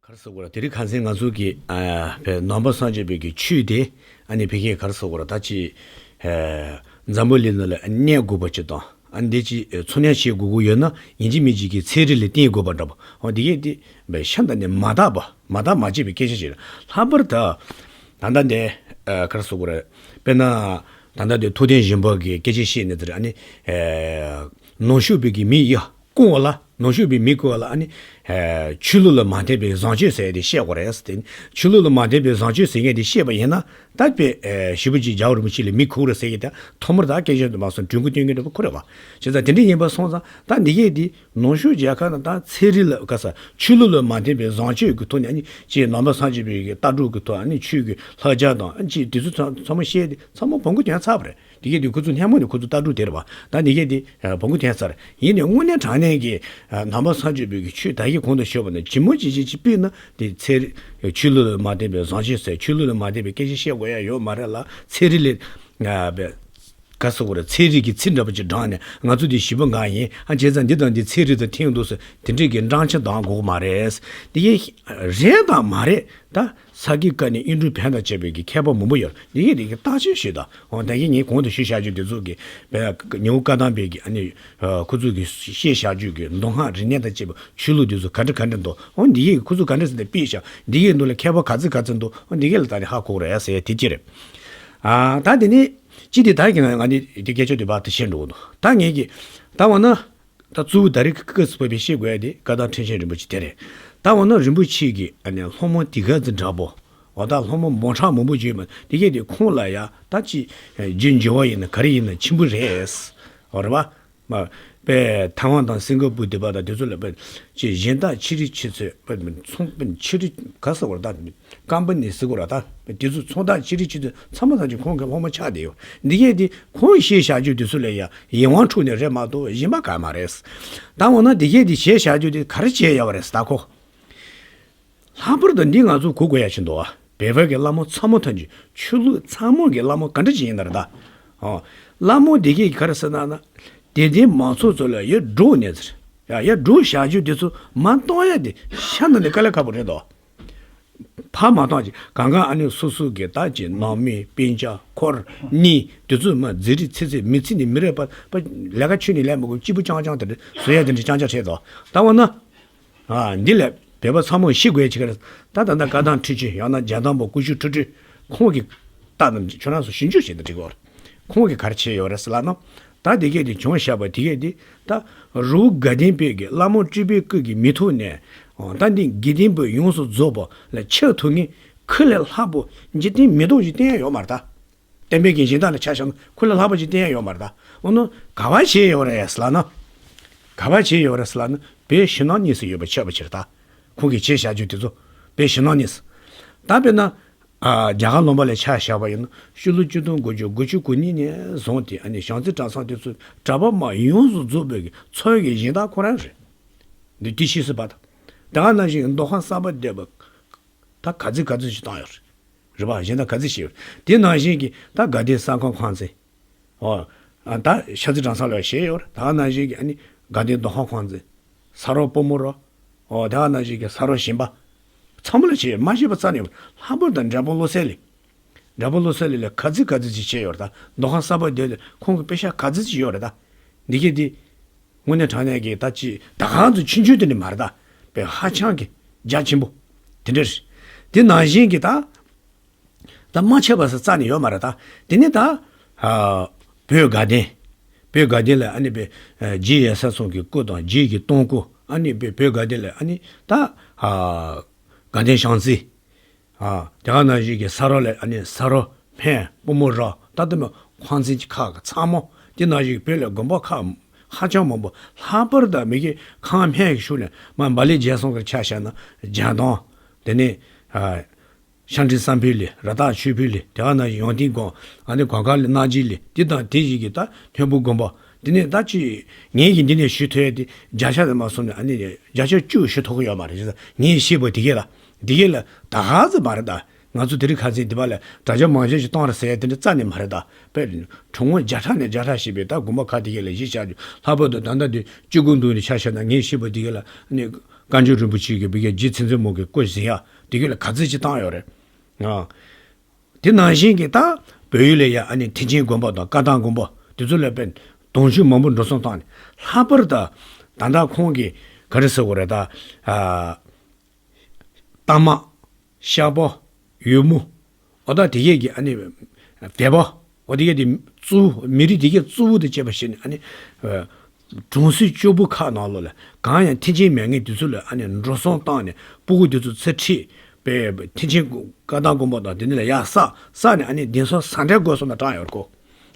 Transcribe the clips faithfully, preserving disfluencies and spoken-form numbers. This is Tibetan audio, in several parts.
ག་རེ་ཟེར་དགོས་རེད། དེ་རིང་ཁ་སང་ང་ཚོ་གི་ཨ་བའི་ནང་པ་སངས་རྒྱས་པའི་གི་ཆོས་དེ་ཨ་ནི་ཕ་གིར་ག་རེ་ཟེར་དགོས་རེད། ད་ཅི་ཨ་འཛམ་བུ་གླིང་ནང་ལ་གནས་དགོས་པ་ཅིག་དང་ཨ་ནི་དེ་ཅི་ཚོར་སྣང་བྱེད་དགོས་ཀྱི་ཡོད་ན་ཡིན་གཅིག་མིན་གཅིག་གི་ཚན་རིག་ལ་བརྟེན་དགོས་པ་འདྲ་པོ། འོ་དེ་གས་དེ་བའི་ཤ་འདྲ་ནས་མ་དག་པ་མ་དག་མ་བྱས་པའི་སྐད་ཆ་ཞིག་རེད། ལྷག་པར་དུ་ད་ལྟ་འདི་ཨ་ག་རེ་ཟེར་དགོས་རེད། དཔེར་ན་ད་ལྟ་འདི་ཐུབ་བསྟན་སྦྱིན་པ་གི་སྐད་ཆ་བཤད་ནས་དེ་རེད། ཨ་ནི་ཨ་ནང་ཆོས་པའི་གི་མི་ཡ། སྐུ་འོ་ལ་ནང་ཆོས་པའི་མི་སྐུ་འོ་ལ་ཨ་ནི་ཨ་ཆོས་ལུགས་ལ་མ་བརྟེན་པའི་བཟང་སྤྱོད་ཟེར་ཡ་དེ་བཤད་དགོས་རེད་ཟེར་ཏེ། ཆོས་ལུགས་ལ་མ་བརྟེན་པའི་བཟང་སྤྱོད་ཟེར་མཁན་དེ་བཤད་པ་ཡིན་ན་ད་དཔེ་ཨ་ཞེ་པོ་ཅིག་རྒྱལ་བ་རིན་པོ་ཆེ་ལ་མི་ཁུག་རེད་ཟེར་གི། ད་ཐོག་མར་ད་སྐད་ཆ་དེ་མ་སོང་དྲན་སྐུལ་སྟོན་མཁན་འདྲ་པོ་ཁོ་རེད་བ། བྱས་ཙང་དེ་འདྲ་ཡིན་པ་སོང་ཙང་ད་འདི་གས་དེ་ནང་ཆོས་རྒྱལ་ཁབ་ནང་ད་ཚན་རིག་ལ་ག་ས་ཆོས་ལུགས་ལ་མ་བརྟེན་པའི་བཟང་སྤྱོད་ཀྱི་ཐོག་ནས་ཨ་ནི་ཅིག་ནང་པ་སངས་རྒྱས་པའི་གི་ལྟ་གྲུབ་ཀྱི་ཐོག་ཨ་ནི་ཆོས་ཀྱི་ལྷག་ཆ་དང་ཨ་ནི་ཅིག་དེ་ཚོ་ཚང་ཚང་མ་བཤད་དེ་ཚང་མ་བོང་གུ་ཐོན་ཚར་བ་རེད། དེ་གས་དེ་ཁོ་ཚོ་སྔ་མོ་ནས་ཁོ་ཚོ་ལྟ་གྲུབ་དེ་རེད་བ། ད་དེ་གས་དེ་ཨ་བོང་གུ་ཐོན་ཚར། ཡིན་ནའི་དངོས་གནས་དྲང་གནས་ཀྱི་ཨ་ནང་པ་སངས་རྒྱས་པའི་གི་ཆོས་ད་གིན་གོང་དུ་ཞུས་པ་ནང་ཇི་མ་ཇི་བཞིན་ཅིག་སྤེལ་ན་དེ་ཚན་རིག་ཆོས་ལུགས་ལ་མ་བརྟེན་པའི་བཟང་སྤྱོད་ཟེར་ཆོས་ལུགས་ལ་མ་བརྟེན་པའི་སྐད་ཆ་བཤད་དགོས་ཡ་ཡོད་མ་རེད་ལ། ཚན་རིག་ལས་ཨ་བའི་ག་ཟེར་དགོས་རེད། ཚན་རིག་གི་ཚིག་འདྲ་པོ་ཅིག་དྲངས་ནས་ང་ཚོ་འདི་ཞི་བ་འགའ་ཡིན། ཨ་བྱས་ཙང་འདི་དང་འདི་ཚན་རིག་དང་མཐུན་འདུག་ཟེར་དེ་འདྲས་ཀྱི་འགྲེལ་བཤད་གཏོང་དགོས་མ་རེད། དེ་གས་རེད་དང་མ་རེད་ད། ས་དགེ་བཀའ་རྙིང་གཡུང་དྲུང་བོན་དང་བཅས་པའི་གི་མཁས་པ་མང་པོ་ཡོད་རེད། འདི་གས་འདི་གས་བརྟག་དཔྱད་ཞུས་དང་། འོ་ད་གིན་ངས་གོང་དུ་ཞུས་བཞག་རྒྱུ་འདི་ཚོ་གི་བའི་ཉི་འོད་བཀའ་ཐང་པའི་གི་ཨ་ནི་ཁོ་ཚོ་གི་བཤད་བཞག་རྒྱུ་གི་མདོ་སྔགས་རིག་གནས་དང་བཅས་པ་ཆོས་ལུགས་འདི་ཚོ་ག་འདྲ་ག་འདྲ་འདུག་འོ་འདི་གས་ཁོ་ཚོ་ག་འདྲ་ཟེར་ནས་སྤེལ་བཞག་འདི་གས་འདུག་ལ་མཁས་པ་ག་ཚོད་ག་ཚོད་འདུག་འོ་འདི་གས་ལ་ད་ནི་ཧ་གོ་རེད་ཟེར་དེ་ཅི་རེད། ཨ་ད་དེ་ནི་ཅི་དེ་ད་གིན་ང་ནི་དེ་སྐད་ཆ་དེ་བར་དུ་བཤད་འགྲོ་གི་འདུག་ད་ངས་གི་ད་འོ་ན། ད་གཙོ་བོ་ད་རེས་སྐབས་སུ་བབས་པའི་བཤད་དགོས་ཡ་དེ་བཀའ་ཐང་ཁྲི་ཆེན་རིན་པོ་ཆེ་དེ་རེད། ད་འོ་ན་རིན་པོ་ཆེ་གི་ཨ་ནི་སློབ་མ་དེ་ག་ཚོད་འདྲ་པོ། འོ་ད་སློབ་མ་མང་དྲགས་མང་པོ་བརྗོད་མ་དེ་གས་དེ་ཁོང་ལ་ཡ་ད་ཅི་རྒྱུ་འབྱོར་བ་ཡིན་ན་ག་རེ་ཡིན་ན་ཆེན་པོ་རེད། འོ་རེད་པ། མ་པའི་ཐའེ་ཝན་དང་སིང་ག་པུར་དེ་པ་དང་དེ་ཚོ་ལ་པའི་ཅི་གཞན་དག་ཆེ་རིགས་ཆེ་ཚོད་པའི་ཚོང་པའི་ཆེ་རིགས་ག་ཟེར་བ་རེད་ད། ཀམ་པ་ནི་ཟེར་དགོས་ར་ད། དེ་ཚོ་ཚོང་རྟགས་ཅི་རིགས་ཅི་ཚོ་ཚང་མ་ཚང་ཅིག་ཁོང་གི་སློབ་མ་ཆགས་བསྡད་ཡོད། འདི་གས་དེ་ཁོང་བཤད་བཞག་རྒྱུ་དེ་ཚོ་ལ་ཡ་ཡིད་དབང་འཕྲོག་ནས་རེད་མ་གཏོགས་གཞན་པ་ག་མ་རེད། ད་འོ་ན་འདི་གས་དེ་བཤད་བཞག་རྒྱུ་དེ་ག་རེ་བྱས་ཡོད་པ་རེད་ད་ཁོ། ལྷག་པར་དུ་འདི་ང་ཚོ་གོ་དགོས་ཡ་ཞིག་འདུག་ཨ། བོད་པ་གི་བླ་མ་ཚང་མ་ཐམས་ཅད་ཆོས་ལུགས་ཚང་མ་གི་བླ་མ་ག་འདྲ་ཅིག་ཡིན་ན་རེད་ད། ཨོ། བླ་མ་འདི་གས་ག་རེ་ཟེར་ན་ན། དད་ལྡན་མང་ཚོགས་ཚོ་ལ་ཡ་སྒྲོག་ནས་ཟེར། ཡ་ཡ་སྒྲོག་བཞག་རྒྱུ་དེ་ཚོ་མ་གཏོང་ཡ་དེ་ཤ་ན་ནས་དཀའ་ལས་ཁག་པོ་རེད་དོ། ཕར་མ་གཏོང་ཅིག་གང་ག་ཨ་ནི་སོ་སོ་གི་ད་ཅིག་ནང་མི་སྤུན་ཀྱག་འཁོར་གཉིས་དེ་ཚོ་མ་རྫིག་རྫིག་ཚིག་ཚིག་མི་ཚིག་ནི་མི་རེད་པ་པ་ལས་ཀ་ཆུ་ནི་ལས་མི་དགོས་སྐྱིད་པོ་རྐྱང་རྐྱང་དེ་འདྲ་བཟོ་ཡ་དེ་འདྲ་རྐྱང་རྐྱང་བྱས་དོ། ད་འོ་ན། ཨ་འདི་ལས་བོད་པ་ཚང་མ་ཤེས་དགོས་ཅིག་རེད། ད་ད་ལྟ་བཀའ་ཐང་ཁྲི་ཆེན་ཡང་ན་རྒྱལ་དམ་པ་སྐུ་ཞབས་ཁྲི་ཁྲི་ཁོང་གི་རྟགས་དང་ཁྱོད་རང་ཚོ་ཞིབ་འཇུག་བྱས་ན་འགྲིག་གི་རེད། ཁོང་གིས་ག་རེ་བྱས་ཡོད་རེད་ཟེར་ལབ་ན། ད་དེ་གས་དེ་བྱུང་བཞག་པ་དེ་གས་དེ་ད་རི་བོ་དགའ་ལྡན་པའི་གི་བླ་མ་སྤྲུལ་པའི་སྐུ་གི་མིང་ཐོག་ནས་ཨོ་ད་འདི་དགེ་ལྡན་པ་ཡོངས་སུ་རྫོགས་པ་ལ་ཆགས་ཐུབ་མཁན་ཁོ་ལས་ལྷག་པོ་འཇིག་རྟེན་མི་ཐོག་ཅིག་བསྟན་ཡ་ཡོད་མ་རེད་ད། བསྟན་པའི་གི་སྦྱིན་བདག་ལ་ཆ་བཞག་ན་ཁོ་ལས་ལྷག་པ་ཅིག་བསྟན་ཡ་ཡོད་མ་རེད་ད། ཨོ་ན་ག་བ་བྱས་ཡོད་རེད་ཟེར་ལབ་ན། ག་བ་བྱས་ཡོད་རེད་ཟེར་ལབ་ན་བོད་ཕྱི་ནང་གཉིས་སུ་ཡོད་པ་ཆགས་པ་ཕྱིར་ད། ཁོང་གིས་བྱས་བཞག་རྒྱུ་དེ་ཚོ་བོད་ཕྱི་ནང་གཉིས་སུ། ད་དཔེར་ན། ཨ་རྒྱ་གར་ལུང་པ་ལ་ཆ་བཞག་པ་ཡིན་ན་ཕྱི་ལོ་ཆིག་སྟོང་དགུ་བརྒྱ་དགུ་བཅུ་གོ་གཉིས་ནས་བཟུང་སྟེ་ཨ་ནི་བྱང་རྩེ་གྲྭ་ཚང་དེ་ཚོ་གྲྭ་པ་མ་ཡོངས་སུ་རྫོགས་པའི་གི་འཚོ་བའི་གི་སྦྱིན་བདག་ཁོ་རང་རེད། འདི་དེ་ཤེས་སྲིད་པ་དང་། དེ་ག་ནང་བཞིན་གྱི་མདོ་ཁམས་གསར་པ་སྡེ་པ་ད་ག་ཚོད་ག་ཚོད་ཞིག་བཏང་ཡོད་རེད། རེད་པ། གཞན་དག་ག་ཚོད་བྱས་ཡོད་རེད། དེ་ནང་བཞིན་གྱི་ད་དགའ་ལྡན་ས་ཁང་ཁང་ཚན། ཨོ། ཨ་ད་ཤར་རྩེ་གྲྭ་ཚང་ལ་བྱས་ཡོད་རེད། ད་ནང་བཞིན་གྱི་ཨ་ནི་དགའ་ལྡན་མདོ་ཁམས་ཁང་ཚན། ས་རོ་སྤོ་མོ་རོ། ཨོ་ད་ནང་བཞིན་གྱི་ས་རོ་ཞིང་པ། ཚང་མ་ལ་བྱས་ཡོད། མ་བྱས་པ་རྩ་ནས་ཡོད། ལྷག་པར་དུ་འབྲས་སྤུངས་བློ་གསལ་གླིང་། འབྲས་སྤུངས་བློ་གསལ་གླིང་ལ་ག་ཚོད་ག་ཚོད་ཅིག་བྱས་ཡོད་རེད་ད། མདོ་ཁམས་གསར་པ་སྡེ་པ་ཁོང་གི་པེ་ཤག་ག་ཚོད་ཅིག་ཡོད་རེད་ད། འདི་གས་འདི། དངོས་གནས་དྲང་གནས་ཀྱི་ད་ཅི་ད་གང་དུ་ཆུང་ཆུང་དེ་ནི་མ་རེད་ད། པའི་ཧ་ཅང་གི་རྒྱ་ཆེན་པོ་དེ་འདྲ་རེད། དེ་ནང་བཞིན་གྱི་ད་ད་མ་ཆད་པ་ཟེར་རྩ་ནས་ཡོད་མ་རེད་ད། དེ་ནི་ད་ཨ་བོད་དགའ་ལྡན། བོད་དགའ་ལྡན་ལ་ཨ་ནི་པའི་ཨ་རྗེ་ཡབ་སྲས་ཚང་གི་སྐུ་དང་རྗེ་གི་སྟོང་སྐུ། ཨ་ནི་པའི་བོད་དགའ་ལྡན་ལ་ཨ་ནི་ད་ཨ་དགའ་ལྡན་བྱང་རྩེ། ཨ་དེ་ག་ནང་བཞིན་གྱི་ས་རོ་ལ་ཨ་ནི་ས་རོ་སྨན་སྤོ་མོ་ར་ད་ལྟ་མ་ཁང་ཚན་གྱི་ཁག་གི་ཚང་མ། དེ་ནང་བཞིན་བོད་ལ་དགོན་པ་ཁག་ཧ་ཅང་མང་པོ། ལྷག་པར་དུ་མི་གི་ཁང་སྨན་གྱི་ཤུགས་ནས་མ་བ་ལི་རྒྱལ་སོང་གི་ཆ་བཞག་ན་རྒྱ་དོན། དེ་ནས་ཨ་ཤང་ཁྲི་བསམ་འཕེལ་གླིང་། ར་སྟག་ཆོས་འཕེལ་གླིང་། དེ་ག་ནང་བཞིན་ཡང་སྟེང་དགོན། ཨ་ནི་གོང་དཀར་གླིང་རྣམ་རྒྱལ་གླིང་། དེ་དང་དེ་བཞིན་གྱི་ད་མཐོན་པོ་དགོན་པ། དེ་ནས་ད་ཅི་ངས་ཀྱི་འདི་ནས་ཞུ་ཐུབ་ཡ་དེ་བརྒྱ་ཆ་དེ་མ་སོང་ནས་ཨ་ནི་བརྒྱ་ཆ་བཅུ་ཞུ་ཐུབ་ཀྱི་ཡོད་མ་རེད། ངས་ཤེས་པ་དེ་གས་ལ། དེ་གས་ལ་ད་ག་ཚོད་མ་རེད་ད། ང་ཚོ་དེ་རིང་ཁ་སང་འདི་པ་ལ་དྲ་རྒྱ་མང་ཆེ་ཞིག་གཏོང་རེད་ཟེར་ཡ་དེ་འདྲ་རྩ་ནས་མ་རེད་ད། དཔེ་གྲོང་ངོ་བརྒྱ་ཕྲག་ནས་བརྒྱ་ཕྲག་ཞིག་པའི་ད་དགོན་པ་ཁག་དེ་གས་ལ་གཞི་བཞག་རྒྱུ། ལྷག་པར་དུ་ད་ལྟ་དེ་སྤྱི་སྒོ་འདུག་ནས་ཆ་བཞག་ན་ངས་ཤེས་པ་དེ་གས་ལ་ནི་ བཀའ་འགྱུར་རིན་པོ་ཆེ་གི་བི་གའི་རྗེ་ཚེ་བཙུན་མོ་གི་སྐུ་གཟིགས་ཡ་དེ་གི་ལ་ག་ཚོད་ཅིག་བཏང་ཡོད་རེད། ཨ། དེ་ནང་བཞིན་གྱི་ད་བོད་ཡུལ་ལ་ཡ་ཨ་ནི་ཐེག་ཆེན་དགོན་པ་དང་བཀའ་ཐང་དགོན་པ་དེ་ཚོ་ལ་དཔེ་དུང་ཕྱུར་མང་པོ་འགྲོ་སོང་བཏང་ནས། ལྷག་པར་དུ་ད་ལྟ་ཁོང་གི་ག་རེ་ཟེར་དགོས་རེད་ད། ཨ། གཏའ་མ། ཤག་པ། ཡུ་མོ། འོ་ད་དེ་གས་ཀྱི་ཨ་ནི་བལ་པོ། འོ་དེ་གས་དེ་གཙོ་བོ། མི་རིགས་དེ་གས་གཙོ་བོ་དང་བཅས་པ་བྱས་ནས་ཨ་ནི་ཨ་གྲོང་གསེབ་སྐྱོ་པོ་ཁག་ནང་ལོགས་ལ་གང་ཡང་ཐེག་ཆེན་མེད་མཁན་དེ་ཚོ་ལ་ཨ་ནི་འགྲོ་སོང་བཏང་ནས་སྤུ་གུ་དེ་ཚོ་ཚེ་ཁྲིད་པའི་ཐེག་ཆེན་བཀའ་ཐང་དགོན་པ་དང་དེ་འདྲ་ལ་ཡར་བསགས་བསགས་ནས་ཨ་ནི་གདན་ས་ཟ་འདྲ་དགོས་སོང་ན་དྲངས་ཡོད་ཀོ།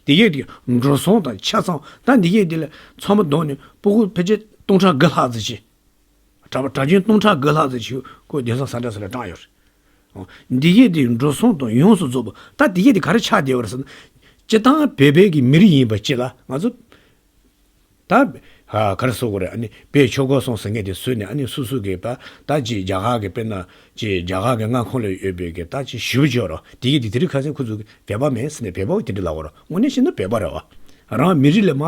དེ་གས་དེ་འགྲོ་སོང་དང་ཆ་ཚང་ད་འདི་གས་དེ་ལ་ཚང་མ་བསྡོམས་ནས་སྤུ་གུ་ཕལ་ཆེར་སྟོང་ཕྲག་དགུ་ལྷག་ཙམ་ཅིག་གྲྭ་པ་གྲྭ་རྒྱུན་སྟོང་ཕྲག་དགུ་ལྷག་ཙམ་ཞིག་ཁོ་གདན་ས་ཟ་འདྲ་ཟེར་ལ་དྲངས་ཡོད་རེད། འདི་གས་དེ་འགྲོ་སོང་དང་ཡོངས་སུ་རྫོགས་པ་ད་འདི་གས་དེ་ག་རེ་ཆགས་བསྡད་པ་རེད་ཟེར་ན། སྤྱིར་བཏང་བོད་པའི་གི་མི་རིགས་ཡིན་པ་གཅིག་ལ་ང་ཚོ་ད་ཨ་ག་རེ་ཟེར་དགོས་རེད། ཨ་ནི་བོད་ཆོལ་ཁ་གསུམ་ཟེར་མཁན་དེ་བཟོས་ནས་ཨ་ནི་སོ་སོ་གི་པ་ད་ཅིག་རྒྱ་གར་གི་དཔེར་ན་ཅིག་རྒྱ་གར་གི་མངའ་ཁོངས་ལ་ཡོད་པའི་གི་ད་ཅིག་ཞི་བ་བརྗོད་རོགས་དེ་གས་དེ་དེ་རིང་ཁ་སང་ཁོ་ཚོ་གི་བོད་པ་མེད་ཟེར་ནས་བོད་པ་དེ་འདྲ་ལབ་དགོས་རོགས། དངོས་གནས་བཤད་ན་བོད་པ་རེད་བ། རང་མི་རིགས་ལ་མ་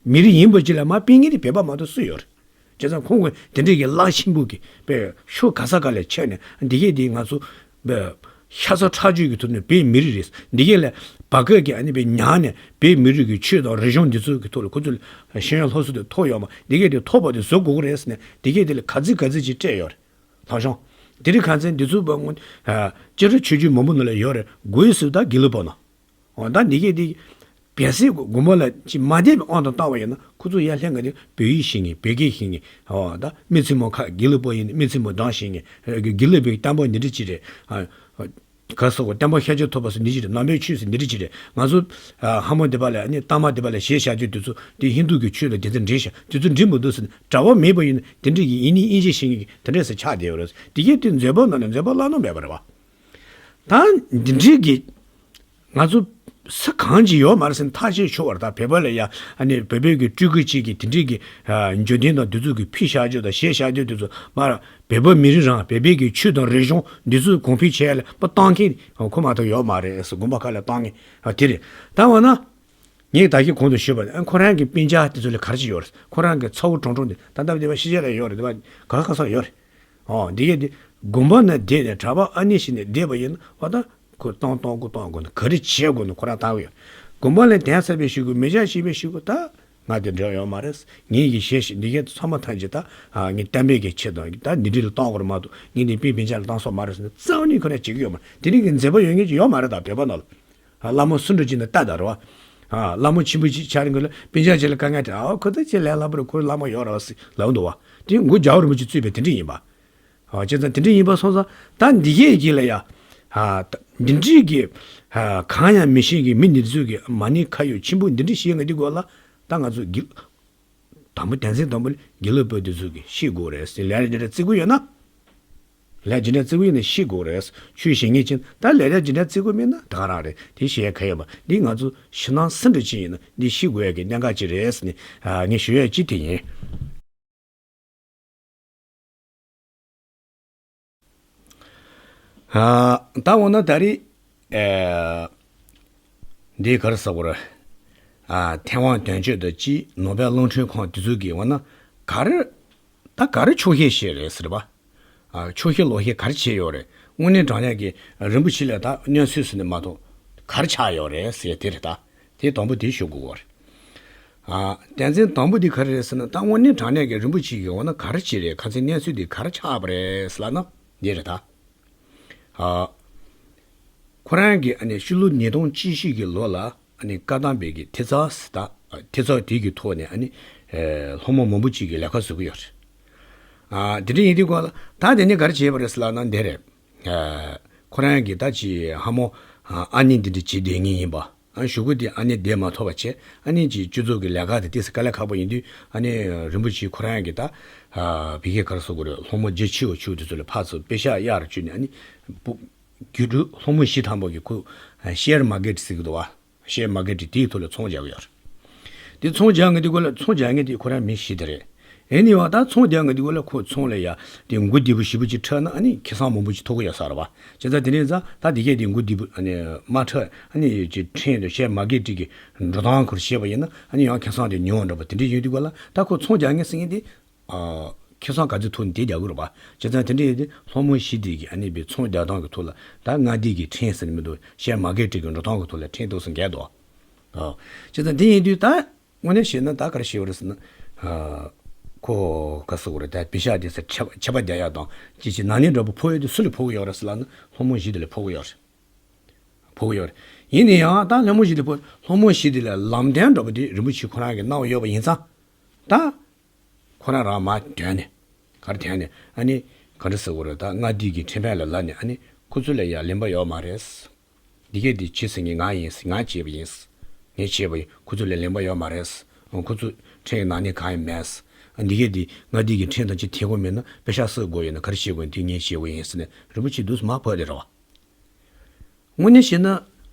མི་རིགས་ཡིན་པ་ཅིག་ལ་མ་དཔེ་ངེས་དེ་བོད་པ་མ་གཏོགས་སུ་ཡོད་རེད། བྱས་ཙང་ཁོང་གིས་དེ་འདྲའི་གི་རླབས་ཆེན་པོ་གི་པའི་ཤོག་ག་ས་ག་ལ་ཁྱེར་ནས་འདི་གས་འདི་ང་ཚོ་པའི་ཤ་ཚ་ཁྲག་རྒྱུད་ཀྱི་ཐོག་ནས་བོད་མི་རིགས་རེད། འདི་གས་ལ་བར་སྐབས་ཀྱི་ཨ་ནི་པའི་ཉག་ནས་བོད་མི་རིགས་ཀྱི་ཆོས་དང་རིག་གཞུང་འདི་ཚོ་གི་ཐོག་ལ་ཁོ་ཚོ་ལ་ཤེས་ཡོན་སློབ་གསོ་དེ་ཐོབ་ཡོད་མ། འདི་གས་དེ་ཐོབ་པ་དེ་བཟོ་དགོས་ཀྱི་རེད་ཟེར་ནས་འདི་གས་དེ་ལ་ག་ཚིག་ག་ཚིག་ཅིག་སྤྲད་ཡོད་རེད། ལྷག་བྱུང་། དེ་རིང་ཁ་སང་འདི་ཚོ་པ་སྔོན་ཨ་སྤྱིར་ཆོས་བརྒྱུད་མང་པོ་ནང་ལ་ཡོད་རེད། དགོས་སུ་ད་དགེ་ལུགས་པ་ནང་། འོ་ད་འདི་གས་འདི། གལ་སྲིད་དགོན་པ་ལ་ཅིག་མ་བསྡད་པའི་དབང་དུ་བཏང་བ་ཡིན་ན་ཁོ་ཚོ་ཡར་སླེབས་མཁན་དེ་བོད་ཡིག་ཤེས་མཁན་བོད་སྐད་ཤེས་མཁན། འོ་ད་མི་ཚེ་མོ་ཁ་དགེ་ལུགས་པ་ཡིན་ན་མི་ཚེ་མོ་གྲངས་ཤེས་མཁན་དགེ་ལུགས་པའི་བསྟན་པ་འདི་འདྲ་ཅིག་རེད། ཨ་ག་སོགས་བསྟན་པ་ཤཱཀྱ་ཐུབ་པ་སོགས་འདི་ཅིག་རེད། ནང་པའི་ཆོས་སོགས་འདི་འདྲ་ཅིག་རེད། ང་ཚོ་ཨ་ཧ་མོ་འདི་པ་ལ་ནི་གཏའ་མ་འདི་པ་ལ་གཞས་བཞག་རྒྱུ་དེ་ཚོ་དེ་ཧིན་དུ་གི་ཆོས་ལ་དེ་ཚོ་འགྲིག་ཤག་དེ་ཚོ་འགྲིག་མི་འདུག་ཟེར་ནས་གྲྭ་པ་མེད་པ་ཡིན་ན་དེ་འདྲ་གི་ཡིན་ནི་དབྱིན་ཇི་ཤེས་མཁན་གི་དེ་འདྲ་ཟེར་ཆགས་བསྡད་ཡོད་རེད། དེ་གས་དེ་མཛད་པ་ནང་ནས་མཛད་པ་བླ་ན་མེད་པ་རེད་བ། ད་འདི་འདྲའི་གི་ང་ཚོ་ས་གང་ཅིག་ཡོད་མ་རེད་ཟེར་ན་ཐག་བཅད་ཆོག་པ་རེད། ད་བོད་པ་ལ་ཡ་ཨ་ནི་བོད་པའི་གི་སྤྲུལ་སྐུ་གཅིག་གིས་དེ་འདྲའི་གི་ཨ་འབྱོར་ལྡན་དང་འདི་ཚོ་གི་ཕུད་བཞག་རྒྱུ་དང་གཞས་བཞག་རྒྱུ་དེ་ཚོ་མ་ར་བོད་པ་མི་རིགས་རང་བོད་པའི་གི་ཆོས་དང་རིག་གཞུང་འདི་ཚོ་གོང་འཕེལ་བྱེད་ཡ་ལ་པ་བཏང་མཁན་ཁོ་མ་གཏོགས་ཡོད་མ་རེད་ཟེར། དགོན་པ་ཁག་ལ་བཏང་མཁན་ཨ་དེ་རེད། ད་འོ་ན། ངས་ད་གིན་གོང་དུ་ཞུས་པ་ནི་ཁོ་རང་གི་སྤུན་ཀྱག་དེ་ཚོ་ལ་ག་རེ་ཅིག་ཡོད་རེད། ཁོ་རང་གི་ཚ་བོ་གྲོང་གྲོང་དེ་ད་ལྟ་བདེ་བ་ཤི་བྱ་ལ་ཡོད་རེད། བདེ་བ་ག་ག་ས་ཡོད་རེད། ཨོ་འདི་གས་དེ་དགོན་པ་ན་བསྡད་ནས་གྲྭ་པ་ཨ་ནེ་ཞིག་ནས་བསྡད་པ་ཡིན་ན་བ་ད་ཁོ་གཏོང་གཏོང་དགོས་གཏོང་དགོས་ན་ག་རེ་བྱེད་དགོས་ན་ཁོ་རང་ལྟ་གི་ཡོད། དགོན་པ་ལ་གདན་ས་བའི་ཞུ་དགོས་མི་ཆ་ཞིག་བའི་ཞུ་དགོས་ད་ང་དེ་འབྲེལ་ཡོད་མ་རེད། ངས་ཀྱི་ཞེས་ཞིག་འདི་གས་ཚང་མ་ཐམས་ཅད་ད་ངས་གཏན་འབེབས་ཀྱི་ཆེད་དུ་ད་འདི་འདྲི་ལ་གཏོང་དགོས་རེད་མ་གཏོགས་ངས་འདི་པའི་སྤུན་ཀྱག་ལ་གཏོང་སོགས་མ་རེད་ཟེར་ན་རྩ་བ་ནས་ཁོ་རང་བྱེད་ཀྱི་ཡོད་མ་རེད། དེ་རིང་གི་མཛད་པ་ཡོད་མཁན་ཅིག་ཡོད་མ་རེད། ད་བོད་པ་ནང་ལ། ཨ་བླ་མ་སུ་འདྲ་ཅིག་ན་ལྟ་ད་རེད་བ། ཨ་བླ་མ་ཆེན་པོ་ཅིག་ཆགས་རིང་གི་ལ་སྤུན་ཀྱག་ཅིག་ལ་དཀའ་ངལ་དྲག་ཨ་ཁོ་ད་ཅིག་ལས་སླ་པོ་རེད། ཁོ་བླ་མ་ཡོད་རེད་བ་ཟེར་ལབ་འདུག་བ། དེ་མགོ་རྒྱལ་བ་རིན་པོ་ཆེ་གཙོས་པའི་དེ་འདྲ་ཡིན་པ། ཨ་བྱས་ཙང་དེ་འདྲ་ཡིན་པ་སོང་ཙང་ད་འདི་གས་ཀྱི་ལ་ཡ། ཨ་ད་འདི་འདྲའི་གི་ཨ་གང་ཡང་མི་ཤེས་གི་མི་འདི་ཚོས་གི་མ་ཎི་ཁ་ཡོད་ཆེན་པོ་འདི་འདྲ་བཤད་ང་འདི་སྐོར་ལ་ད་ང་ཚོ་གི་དང་པོ་དོན་ཚན་དང་པོ་ལ་དགེ་ལུགས་པ་འདི་ཚོ་གིས་ཤེས་དགོས་རེད་ཟེར། ལས་ར་འདི་འདྲ་བརྩི་གི་ཡོད་ན། ལས་འདི་འདྲ་བརྩི་གི་ཡོད་ན་ཤེས་དགོས་རེད། ཆོས་ཤེས་མཁན་ཅིག་ད་ལས་ར་འདི་འདྲ་བརྩི་གི་མེད་ན་ད་ག་རང་རེད། དེ་ཤེས་ཡ་ག་ཡོད་མ་འདི་ང་ཚོ་ཕྱི་ནང་སུ་འདྲ་ཅིག་ཡིན་ན་འདི་ཤེས་དགོས་ཡ་གི་གནད་འགག་ཅིག་རེད་ཟེར་ནས་ཨ་ངས་ཞུ་ཡ་ཅིག་དེ་ཡིན། ཨ་ད་འོ་ན་ད་རེས་ཨེ་འདི་ག་རེ་ཟེར་དགོས་རེད། ཨ་ཐེ་ཝན་དོན་གཅོད་དང་གཅིག་ནོ་བེལ་གླིང་ཕྲན་ཁང་དེ་ཚོ་གིས་འོ་ན་ག་རེ་ད་ག་རེ་ཕྱོགས་བཤད་བྱས་རེད་ཟེར་བ། ཨ་ཕྱོགས་བཤད་ལོག་བཤད་ག་རེ་བྱས་ཡོད་རེད། དངོས་གནས་དྲང་གནས་ཀྱི་རིན་པོ་ཆེ་ལ་ད་གནས་ཚུལ་ཟེར་ནས་མ་གཏོགས་ག་རེ་ཆགས་ཡོད་རེད་ཟེར་དེ་རེད་ད། དེ་དང་པོ་དེ་ཞུ་དགོས་རེད། ཨ་དོན་ཚན་དང་པོ་དེ་ག་རེ་རེད་ཟེར་ན་ད་དངོས་གནས་དྲང་གནས་ཀྱི་རིན་པོ་ཆེ་གི་འོ་ན་ག་རེ་བྱས་རེད། ཁ་སང་གནས་ཚུལ་དེ་ག་རེ་ཆགས་པ་རེད་ཟེར་ལབ་ན་འདི་རེད་ད། ཨ་ཁོ་རང་གིས་ཨ་ནི་ཕྱི་ལོ་ཉིས་སྟོང་གཅིག་ཤོས་ཀྱི་ལོ་ལ་ཨ་ནི་བཀའ་གདམས་པའི་གི་ཐེབས་རྩ་ཟེར་ད་ཐེབས་རྩ་དེ་གི་ཐོག་ནས་ཨ་ནི་ཨེ་སློབ་མ་མང་པོ་ཅིག་གིས་ལས་ཀ་བཟོ་གི་ཡོད་རེད། ཨ་དེ་འདྲ་ཡིན་དུས་སྒང་ལ་ད་དེ་ནས་ག་རེ་བྱས་པ་རེད་ཟེར་ལབ་ན་འདི་རེད། ཨ་ཁོ་རང་གིས་ད་ཅི་ཧ་མོ་ཨ་ནི་འདི་འདྲ་བྱེད་བསྡད་མཁན་ཡིན་པ། ཨ་གཞུག་གུ་དེ་ཨ་ནི་བསྡད་མ་ཐུབ་པ་བྱས། ཨ་ནི་ཅིག་སྤྱི་ཚོགས་ཀྱི་ལས་ཀ་དེ་ཏོག་ཙམ་དཀའ་ལས་ཁག་པོ་ཡིན་དུས་ཨ་ནི་རིན་པོ་ཆེ་ཁོ་རང་གིས་ད་ཨ་བི་གེ་ག་རེ་ཟེར་དགོས་རེད། སློབ་མ་རྒྱ་ཆེ་བ་ཆེ་བ་དེ་ཚོ་ལ་ཕར་ཚུར་པེ་ཤག་གཡར་བཅུག་ནས་ཨ་ནི་བུ་རྒྱུད་སྒྲུབ་སློབ་མ་བཞི་ཐམ་པ་གི་ཁོ་ཤེར་མར་ཀེཊ་ཟེར་གི་འདུག་བ། ཤེར་མར་ཀེཊ་དེའི་ཐོག་ལ་ཚོང་རྒྱག་གི་ཡོད་རེད། དེ་ཚོང་རྒྱག་མཁན་དེ་ཁོ་ལ་ཚོང་རྒྱག་མཁན་དེ་ཁོ་རང་མི་བཞི་དེ་རེད། ཨེ་ནི་བ་ད་ཚོང་རྒྱག་མཁན་དེ་ཁོ་ལ་ཁོ་ཚོང་ལ་ཡ་དེ་མགོ་བདེ་པོ་ཞེ་པོ་ཅིག་འཁྲབ་ན་ཨ་ནི་ཁེ་བཟང་མང་པོ་ཅིག་ཐོབ་གི་ཡོད་ས་རེད་བ། བྱས་ཙང་དེ་ནས་ཙང་ད་དེ་གས་དེ་མགོ་བདེ་པོ་ཨ་ནི་མ་འཁྲབ་ཨ་ནི་ཅིག་ཁྲིན་དུ་ཤེར་མར་ཀེཊ་གི་འགྲོ་སྟངས་ཁུར་བྱས་པ་ཡིན་ན་ཨ་ནི་ཡང་ཁེ་བཟང་དེ་ཉུང་བ་འདྲ་པོ་དེ་འདྲ་ཡོད་དུས་ཁོ་ལ་ད་ཁོ་ཚོང་རྒྱག་མཁན་ཟེར་མཁན་དེ་ཨ་ ཁེ་བཟང་ག་ཚོད་ཐོབ་ནས་དེ་རྒྱག་གི་རེད་པ། བྱས་ཙང་དེ་འདྲ་ཡིན་དུས་སློང་མོ་བཞི་དེ་གི་ཨ་ནི་པའི་ཚོང་རྒྱག་སྟངས་ཀྱི་ཐོག་ལ་ད་མངའ་སྡེ་གི་ཁྲིམས་ཟེར་ནས་མི་འདུག་ཤེར་མར་ཀེཊ་གི་འགྲོ་སྟངས་ཀྱི་ཐོག་ལ་ཁྲིམས་གཏུགས་སུ་འགལ་འདུག་ཨ། བྱས་ཙང་དེ་ཡིན་དུས་ད་དངོས་གནས་བཤད་ན་ད་ག་རེ་བཤད་པ་རེད་ཟེར་ན། ཨ། ཁོ་ག་ཟེར་དགོས་རེད། ད་པེ་ཤག་དེ་ཚོ་ཆད་པ་ཆད་པ་རྒྱག་ཡག་དང་ཅི་ཅི་ན་ནིང་འདྲ་པོ་ཕོག་ཡོད་དེ་སུ་ལ་ཕོག་གི་ཡོད་རེད་ཟེར་ལབ་ན་སློང་མོ་བཞི་དེ་ལ་ཕོག་གི་ཡོད་རེད། ཕོག་གི་ཡོད་རེད། ཡིན་ན་ཡང་ད་སློང་མོ་བཞི་དེ་ཕོག་སློང་མོ་བཞི་དེ་ལ་ལམ་སྟོན་འདྲ་པོ་དེ་རིན་པོ་ཆེ་ཁོ་རང་གིས་གནང་བ་ཡོད་པ་ཡིན་ཙང་། ད་ཁོ་རང་རང་མར་དོན་ནས་ག་རེ་དོན་ནས་ཨ་ནི་ག་འདྲ་ཟེར་དགོས་རེད། ད་མངའ་སྡེ་གི་ཁྲིམས་དཔོན་ལ་ལབ་ནས་ཨ་ནི་ཁོ་ཚོ་ལ་ཡ་ལན་པ་ཡོད་མ་རེད། འདི་གས་འདི་བྱེད་ཟེར་མཁན་ང་ཡིན། ང་བྱས་པ་ཡིན། ངས་བྱས་པ་ཡིན། ཁོ་ཚོ་ལ་ལན་པ་ཡོད་མ་རེད། ཁོ་ཚོ་ཁྲིམས་ཀྱི་ནག་ཉེས་གང་ཡང་མེད། འདི་གས་འདི་མངའ་སྡེ་གི་ཁྲིམས་དང་ཅི་འཐད་དགོས་མེད་ན་པེ་ཤག་སེལ་དགོས་ཡོད་ན་ག་རེ་བྱེད་དགོས་ཡིན་དེ་ངས་བྱས་པ་ཡིན་ཟེར་ནས་རིན་པོ་ཆེ་འདུག་སེ་མར་ཕབ་དེ་རེད་བ། དངོས་གནས་བཤད་ན།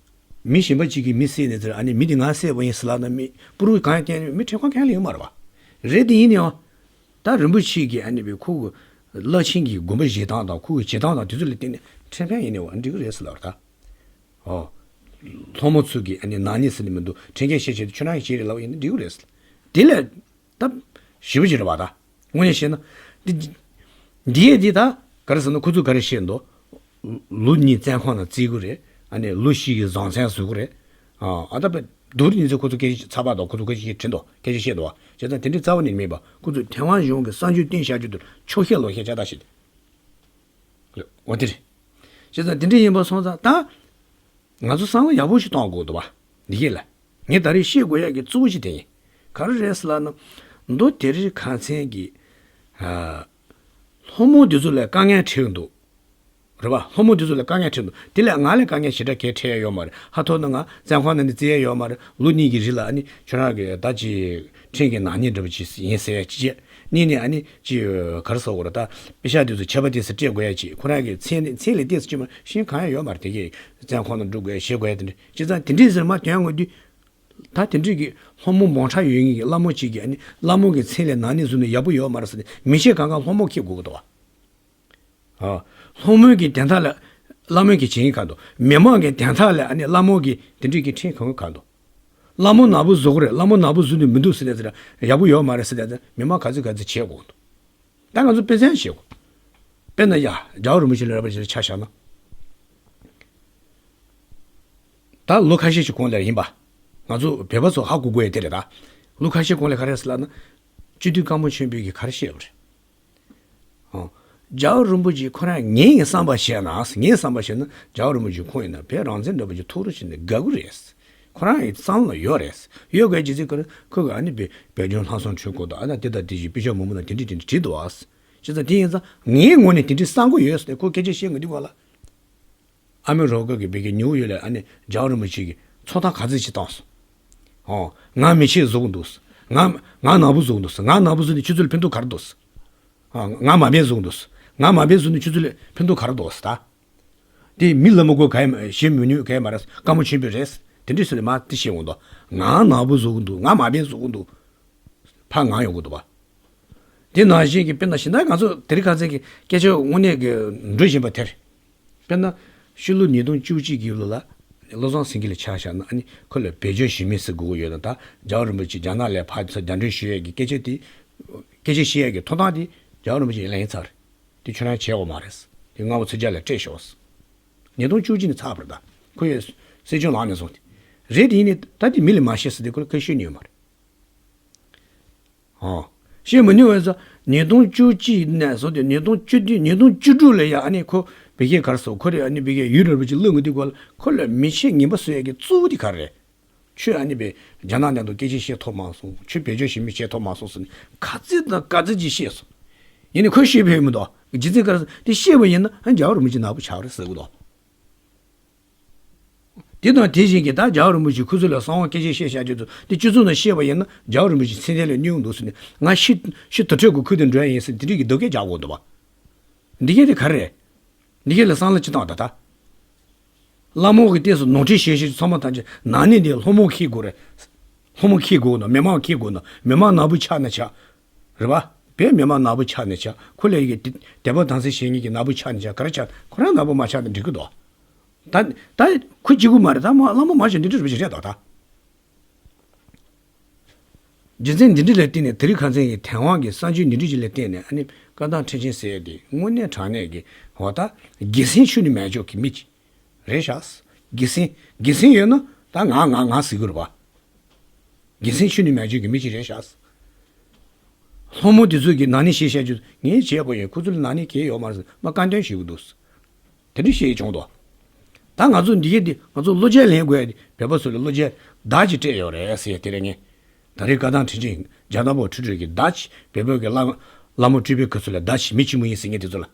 མི་གཞན་པ་གཅིག་གིས་མི་བསད་ནས་ཟེར་ཨ་ནི་མི་དེ་ང་བསད་པ་ཡིན་ཟེར་ལབ་ན་མི་པུ་རུ་གང་ཡང་བསྟན་མི་ཁྲིམས་ཁང་གང་ཡང་ལེན་གྱི་མ་རེད་བ། རེད་དེ་ཡིན་ནའང་། ད་རིན་པོ་ཆེ་གིས་ཨ་ནི་བའི་ཁོ་གི་བླ་ཆེན་གྱི་དགོངས་པ་བཞེས་སྟངས་དང་ཁོ་གི་བྱེད་སྟངས་དང་དེ་ཚོ་ལ་བརྟེན་ནས་ཁྲིམས་ཁང་ཡིན་ནའང་འགྲིག་གི་རེད་ཟེར་ལབ་རེད་ད། ཨོ། སློང་མོ་ཚོ་གིས་ཨ་ནི་ནག་ཉེས་ཟེར་ནི་མི་འདུག་ཁྲིམས་འགལ་བཤད་བྱས་ཏེ་ཁྱོད་རང་གིས་བྱས་རེད་ལབ་པ་ཡིན་ན་འགྲིག་གི་རེད་ཟེར། དེ་ལས། ད། ཞེ་པོ་ཅིག་རེད་བ་ད། དངོས་གནས་བཤད་ན། འདི། འདི་ཡས་འདི་ད། ག་རེ་ཟེར་ན་ཁོ་ཚོས་ག་རེ་བཤད་འདུག་ལོ་གཉིས་བཙོན་ཁང་ནང་བཙུགས་ཀྱི་རེད། ཨ་ནི་ལོ་བཞི་གི་བཟང་སྤྱོད་བཟོ་གི་རེད། ཨ་ཨ་ད་པ། སྡུག་རུ་ཉིན་ཚེ་ཁོ་ཚོ་སྐད་ཆ་ཚ་བ་དང་ཁོ་ཚོ་སྐད་ཆ་ཞིག་དྲན་འདུག་སྐད་ཆ་བཤད་འདུག་བ། བྱས་ཙང་དེ་འདྲའི་རྩ་བ་ནས་མེད་པ་ཁོ་ཚོས་ཐེ་ཝན་གཞུང་གི་གསར་འགྱུར་བཏོན་བཞག་རྒྱུ་དེར་ཆོག་ཤེས་ལོག་ཤེས་བྱ་ད་ཞིག་འོ་དེ་རེད། བྱས་ཙང་དེ་འདྲ་ཡིན་པ་སོང་ཙང་ད། ང་ཚོ་བསམ་བློ་ཡག་པོ་ཞིག་གཏོང་དགོས་འདུག་བ། འདི་གས་ལ། ངས་ད་རེས་བཤད་དགོས་ཡག་གི་གཙོ་བོ་ཞིག་དེ་ཡིན། ག་རེ་རེད་ཟེར་ལབ་ན། མདོ་དེ་རིང་ཁ་སང་གི། ཨ། སློང་མོ་འདི་ཚོ་ལ་དཀའ་ངལ་འཕྲད་འདུག་རེད་བ། སློང་མོ་འདི་ཚོ་ལ་དཀའ་ངལ་འཕྲད་འདུག་དེ་ལས་ང་ལ་དཀའ་ངལ་ཞེ་དྲག་གས་འཕྲད་ཡ་ཡོད་མ་རེད། ཧ་ཐོག་ན་ང་བཙོན་ཁང་ནང་ནས་བཙལ་ཡ་ཡོད་མ་རེད། ལོ་གཉིས་ཀྱི་རིང་ལ་ཨ་ནི་ཁྱོད་རང་གི་ད་ཅི། ཁྲིམས་ཀྱི་ནག་ཉེས་འདྲ་པོ་ཅིག་ཡིན་ཟེར་ཡ་ཅི་བྱས། གཉིས་ནས་ཨ་ནི་ཅི། ག་རེ་ཟེར་དགོས་རེད་ད། པེ་ཤག་དེ་ཚོ་ཆད་པ་དེ་ཚོ་སྤྲད་དགོས་ཡ་ཅིག་ཁོ་རང་གི་མཚན་མཚན་ལས་ཏོག་ཙམ་ཅིག་མ་གཞན་གང་ཡང་ཡོད་མ་རེད། དེ་གས་བཙོན་ཁང་ནང་འགྲོ་དགོས་ཡ་བཞེས་དགོས་ཡ་དེ་འདྲ་བྱས་ཙང་དེ་འདྲས་ཟེར་མ་དོན་ངོ་དུས། ད་དེ་འདྲས་ཀྱི་སློང་མོ་མང་དྲགས་ཡོད་མཁན་གྱི་བླ་མ་ཅིག་གིས་ཨ་ནི་བླ་མ་གི་མཚན་ལས་ནག་ཉེས་བཟོས་ནས་ཡག་པོ་ཡོད་མ་རེད་ཟེར་ནས་མི་ཤེས་གང་གང་སློང་མོ་འཁྱེར་དགོས་ཀྱི་འདུག་བ། ཨ། སློང་མོ་གི་དོན་དག་ལ། བླ་མ་གི་བྱེད་ཡིན་གང་འདུག་མི་མང་གི་དོན་དག་ལ་ཨ་ནི་བླ་མ་གི་དེ་འདྲས་ཀྱི་ཁྲིམས་གང་གང་འདུག་བླ་མ་ནག་པོ་བཟོ་གི་རེད། བླ་མ་ནག་པོ་བཟོས་ནས་མི་འདུག་ཟེར་ནས་ཟེར་ཡག་པོ་ཡོད་མ་རེད་ཟེར་ནས་མི་མང་ག་ཚོད་ག་ཚོད་བྱེད་དགོས་འདུག་ད་ང་ཚོ་དཔེ་མཚོན་བྱེད་དགོས། དཔེར་ན་ཡ། རྒྱལ་བ་རིན་པོ་ཆེ་ལ་རེད་པ་ཞིག་ཆ་བཞག་ན། ད་ལོ་ཁ་ཤས་ཤིག་གོང་ལ་ཡིན་པ། ང་ཚོ་བོད་པ་ཚོ་ཧ་གོ་དགོས་ཡ་དེ་རེད་ད། ལོ་ཁ་ཤས་གོང་ལ་ག་རེ་ཟེར་ལབ་ན། སྤྱི་འཐུས་ཀརྨ་ཆོས་འཕེལ་གྱིས་ག་རེ་བཤད་པ་རེད། ཨོ། རྒྱལ་བ་རིན་པོ་ཆེ་ཁོ་རང་ངའི་བསམ་པ་བཤད་ན་ངའི་བསམ་པ་བཤད་ན་རྒྱལ་བ་རིན་པོ་ཆེ་ཁོང་ཡིན་ན་བོད་རང་བཙན་འདྲ་པོ་ཅིག་ཐོབ་རོགས་བྱས་ན་དགའ་གི་རེད། ཁོ་རང་ཡི་བསམ་བློ་ཡོད་རེད། ཡོད་དགོས་ཀྱི་ཚིག་ཁོ་རང་ཁོ་གི་ཨ་ནི་བོད་བོད་ལྗོངས་ལྷག་བསམ་འཕྲུལ་འཁོར་དང་ཨ་ན་དེ་དང་དེ་བཞིན་པེ་ཤག་མང་པོ་དང་དེ་འདྲ་དེ་འདྲ་བྲིས་འདུག་ཨ། བྱས་ཙང་དེ་ཡིན་ཙང་ངའི་ངོས་ནས་དེ་འདྲའི་བསམ་གི་ཡོད་ཟེར་ཏེ་ཁོ་སྐད་ཆ་བཤད་ངེས་འདུག་ག་ལ། ཨ་མི་རི་ཀ་གི་བོད་ཀྱི་ཉིའུ་ཡོག་ལ་ཨ་ནི་རྒྱལ་བ་རིན་པོ་ཆེ་གི་ཚོགས་ཐེངས་ག་ཚོད་ཅིག་བཏང་སོང་། ཨོ། ང་མི་ཆེ་བཟོ་གི་འདུག་ང་ང་ནག་པོ་བཟོ་གི་འདུག་ང་ནག་པོ་བཟོ་ནས་ཁྱོད་ཚོ་ལ་ཕན་ཐོགས་ག་རེ་འདུག་ཨ། ང་མ་འབད་བཟོ་གི་འདུག་ང་མ་འབད་བཟོ་ནས་ཁྱོད་ཚོ་ལ་ཕན་ཐོགས་ག་རེ་འདུག་ད། དེ་མི་ལ་མི་གོ་ག་ཡ་ཞེ་མི་ནུས་ག་ཡ་མ་རེད། ཀརྨ་ཆོས་འཕེལ་རེད། དེ་འདྲས་ཟེར་ནས་མ་དེ་བཤད་འོང་དོ། ང་ནག་པོ་བཟོ་གི་འདུག་ང་མ་འབད་བཟོ་གི་འདུག་ཕར་ང་ཡོང་གི་འདུག་བ། དེ་ནང་བཞིན་གྱི་དཔེར་ན་ཤིང་རྟ་ང་ཚོ་དེ་རིང་ཁ་སང་གི་སྐད་ཆ་དངོས་གནས་ཀྱི་འགྲོ་བཞིན་པ་དེར། དཔེར་ན། ཕྱི་ལོ་ཉིས་སྟོང་བཅུ་གཅིག་གི་ལོ་ལ། བློ་བཟང་སེང་གེ་ལ་ཆ་བཞག་ན་ཨ་ནི་ཁོ་ལ་བོད་ལྗོངས་ཞི་མི་ཟེར་དགོས་ཀྱི་ཡོད་ན་ད་རྒྱལ་བ་རིན་པོ་ཆེ་རྒྱ་ནག་ལ་ཕར་ཚུར་གདན་འདྲེན་ཞུ་ཡས་ཀྱི་སྐད་ཆ་དེ། སྐད་ཆ་བཤད་ཡས་ཀྱི་ཐོབ་ཐང་དེ་རྒྱལ་བ་རིན་པོ་ཆེ་ལེན་ཚར། དེ་ཁྱོད་རང་བྱས་ཡོད་མ་རེད། དེ་སྔ་པོ་ཚུར་རྒྱ་ལ་སྤྲད་ཤོག་ཉིས་སྟོང་བཅུ་གཅིག་ནས་ཚར་བ་རེད་ད། ཁོ་ཡས་སྲིད་སྐྱོང་ལངས་ནས་བཟུང་སྟེ། རེད་དེ་ཡིན་ནའི་ད་དེ་མི་ལ་མ་བཤད་ཟེར་དེ་ཁོ་ལ་ཁ་ཤས་ཉོས་མ་རེད། ཨོ། བཤད་མི་ཉུང་བས་ས། ཉིས་སྟོང་བཅུ་གཅིག་ནས་བཟུང་སྟེ་ཉིས་སྟོང་བཅུ་བདུན་ཉིས་སྟོང་བཅུ་དྲུག་ལ་ཡ་ཨ་ནི་ཁོ་བི་གེ་གར་སོ་ཁོ་རེ་ཨ་ནི་བི་གེ་ཡུལ་རབ་ཅིག་བླུག་མི་དུས་གོ་ལ་ཁོ་ལ་མི་ཆེ་ངན་པ་བཟོ་ཡ་གི་གཙོ་བོ་དེ་ག་རེ་རེད། ཁྱོད་ཨ་ནི་བི་རྒྱ་ནག་ནང་དུ་སྐད་ཆ་བཤད་ཐུབ་མ་སོང་ཁྱོད་བེད་སྤྱོད་ཞིབ་མི་བྱེད་ཐུབ་མ་སོང་ཟེར་ནས་ག་ཚིག་དང་ག་ཚིག་ཅིག་བཤད་སོང་། ཡིན་ནི་ཁོས་ཤེས་ཕོད་མི་འདུག་རྗེ་བཙུན་གར་སོ་དེ་བཤད་པ་ཡིན་ན་ཨ་རྒྱལ་བ་རིན་པོ་ཆེ་ནག་པོ་ཆགས་རེད་ཟེར་གི་འདུག་དེ་དང་དེ་བཞིན་གྱི་ད་རྒྱལ་བ་རིན་པོ་ཆེ་ཁོ་ཚོ་ལ་གསང་བ་སྐད་ཆ་བཤད་བཤད་རྒྱུ་ཚོ་དེ་སྤྱི་ཚོགས་ནང་བཤད་པ་ཡིན་ན་རྒྱལ་བ་རིན་པོ་ཆེ་མཚན་ལྡན་ལ་གནོད་འདུག་ཟེར་ནས་ང་ཤི་ཤི་དུར་ཁྲོད་ཀྱི་ཁུལ་དུ་འགྲོ་ཡ་ཡིན་ཟེར་དེ་འདྲའི་གི་སྡུག་སྐད་རྒྱག་དགོས་འདུག་བ། འདི་གས་དེ་ག་རེ་རེད། འདི་གས་ལ་བསམ་བློ་ཅི་བཏང་ད་ད། བླ་མ་གི་ལྟས་སུ་ནོར་འཁྲུལ་བྱས་བྱས་ཚང་མ་ཐམས་ཅད་ནག་ཉེས་འདི་སློང་མོ་འཁྱེར་དགོས་རེད། སློང་མོ་འཁྱེར་དགོས་ནོ་མི་མང་འཁྱེར་དགོས་ནོ་མི་མང་ནག་པོ་ཆགས་ན་ཆགས། རེད་པ། བས་མི་མང་ནག་པོ་ཆགས་ན་ཆགས་ཁོ་ལས་ཀྱི་དད་པ་དམ་ཚིག་བྱེད་མཁན་གྱི་ནག་པོ་ཆགས་ན་ཆགས་ག་རེ་ཆགས་ཁོ་རང་ནག་པོ་མ་ཆགས་ན་འགྲིག་གི་འདུག་ད་ད་ཁོ་གཅིག་པུ་མ་རེད་ད་མ་བླ་མ་མང་ཆེ་འདི་འདྲ་རེད་པ་ཞིག་རེད་ད་ད། རྒྱུ་མཚན་འདི་འདྲ་ལ་བརྟེན་ནས། དེ་རིང་ཁ་སང་གི་དེང་དབང་གི་གསར་འགྱུར་འདི་འདྲ་ཞིག་ལ་བརྟེན་ནས། ཨ་ནི་བཀའ་བཏང་ཁྲི་ཆེན་ཟེར་ཡས་དེ་དངོས་གནས་དྲང་གནས་ཀྱི་འོ་ད་སྒེར་སེམས་ཆུ་ནས་མེད་ཅོག་གི་མི་ཅིག་རེད་ཤག་སྒེར་སེམས་སྒེར་སེམས་ཡོད་ན་ད་ང་ང་ང་ཟེར་གྱི་རེད་པ། སྒེར་སེམས་ཆུ་ནས་མེད་ཅོག་གི་མི་ཅིག་རེད་ཤག་སློང་མོ་དེ་ཚོ་གི་ནག་ཉེས་བྱས་བཞག་རྒྱུ་ངས་བྱས་པ་ཡིན། ཁོ་ཚོ་ལ་ནག་ཉེས་གང་ཡང་ཡོད་མ་རེད་ཟེར་མ་བཀའ་འདོན་བྱེད་ཀྱི་འདུག་དེ་འདྲ་བཤད་ཡས་བྱུང་འདུག་ད་ང་ཚོ་འདི་གས་འདི་ང་ཚོ་བློ་འགྱོད་ལེན་དགོས་ཡས་དེ་བོད་པ་ཚོ་ལ་བློ་འགྱོད་བརྡ་ཅིག་སྤྲད་ཡོད་རེད་ཟེར་ཡས་དེ་རེད། ངས་ད་རེས་བཀའ་བཏང་ཁྲི་ཆེན་རྒྱ་ནག་པ་ཁྲི་ཁྲི་གི་བརྡ་ཅིག་བོད་པའི་གི་བླ་བླ་མ་སྤྲུལ་པའི་ཁ་ཚུ་ལ་བརྡ་ཅིག་མི་ཆེན་མོ་ཡིན་ཟེར་མཁན་དེ་ཚོ་ལ།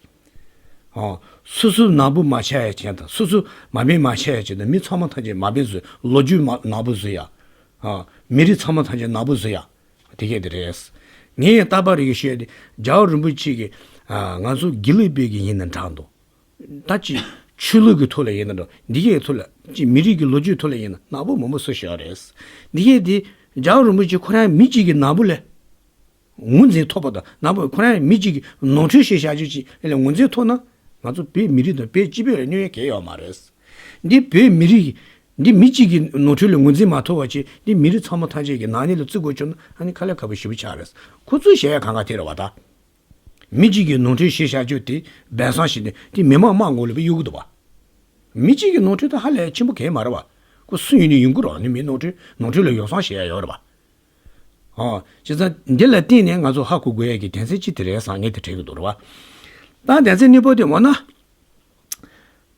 ཨོ། སོ་སོ་ནག་པོ་མ་ཆགས་ཡས་ཅན་དང་། སོ་སོ་མ་དཔེ་མ་ཆགས་ཡས་ཅན་དང་། མི་ཚང་མ་ཐམས་ཅད་མ་དཔེ་བཟོ། ལོ་རྒྱུས་མ་ནག་པོ་བཟོ་ཡ། ཨ། མི་རིགས་ཚང་མ་ཐམས་ཅད་ནག་པོ་བཟོ་ཡ། དེ་གས་དེ་རེད། ངས་ཡང་རྟག་པར་རེ་གི་བཤད་དེ་རྒྱལ་བ་རིན་པོ་ཆེ་གིས་ཨ་ང་ཚོ་དགེ་ལུགས་པའི་གི་ཡིན་ན་འདྲ་འདུག་ད་ཅི་ཆོས་ལུགས་ཀྱི་ཐོག་ལ་ཡིན་ན་འདྲ། འདི་གའི་ཐོག་ལ་ཅི་མི་རིགས་ཀྱི་ལོ་རྒྱུས་ཐོག་ལ་ཡིན་ན་ནག་པོ་མང་པོ་བཟོས་བཞག་རེད། འདི་གས་དེ་རྒྱལ་བ་རིན་པོ་ཆེ་ཁོ་རང་མི་གཅིག་གི་ནག་པོ་ལས་ངོས་འཛིན་ཐོབ་པ་དང་། ནག་པོ་ཁོ་རང་མི་གཅིག་གི་ནོར་འཁྲུལ་བྱས་བཞག་རྒྱུ་ཅིག་ལས་ངོས་འཛིན་ཐོབ་ན། ང་ཚོ་བོད་མི་རིགས་དང་བོད་སྤྱི་པའི་ལ་གནོད་ཡ་གང་ཡང་ཡོད་མ་རེད། འདི་བོད་མི་རིགས་འདི་མི་གཅིག་གི་ནོར་འཁྲུལ་ལ་ངོས་འཛིན་མ་ཐུབ་པ་བྱས། འདི་མི་རིགས་ཚང་མ་ཐམས་ཅད་ཀྱི་ནག་ཉེས་ལ་བརྩི་དགོས་བྱུང་ན། ཨ་ནི་དཀའ་ལས་ཁག་པོ་ཞེ་པོ་ཆགས་རེད། ཁོ་ཚོས་བཤད་ཡ་གང་ག་དེ་རེད་བ། ད་མི་གཅིག་གི་ནོར་འཁྲུལ་བྱས་བཞག་རྒྱུ་དེ་སྦས་གསང་བྱས་ནས་དེ་མི་མང་དམངས་མགོ་ལ་ཕར་གཡུག་གི་འདུག་བ། མི་གཅིག་གི་ནོར་འཁྲུལ་དེ་ཧ་ལས་ཆེན་པོ་གང་ཡང་མ་རེད་བ། ཁོ་སུ་ཡིན་ནའི་ཡོང་གི་རེད་བ། ཨ་ནི་མིའི་ནོར་འཁྲུལ་ནོར་འཁྲུལ་ལ་ཡོ་བསྲང་བྱེད་ཡ་ཡོད་རེད་བ། ཨོ། བྱས་ཙང་འདི་ལ་བརྟེན་ནས་ང་ཚོ་ཧ་གོ་དགོས་ཡ་གི་དོན་ཚན་གཅིག་དེ་རེད་བསམ། ངས་དེ་དྲན་གྱི་འདུག་རེད་བ། ད་དོན་ཚན་གཉིས་པ་དེ་འོ་ན།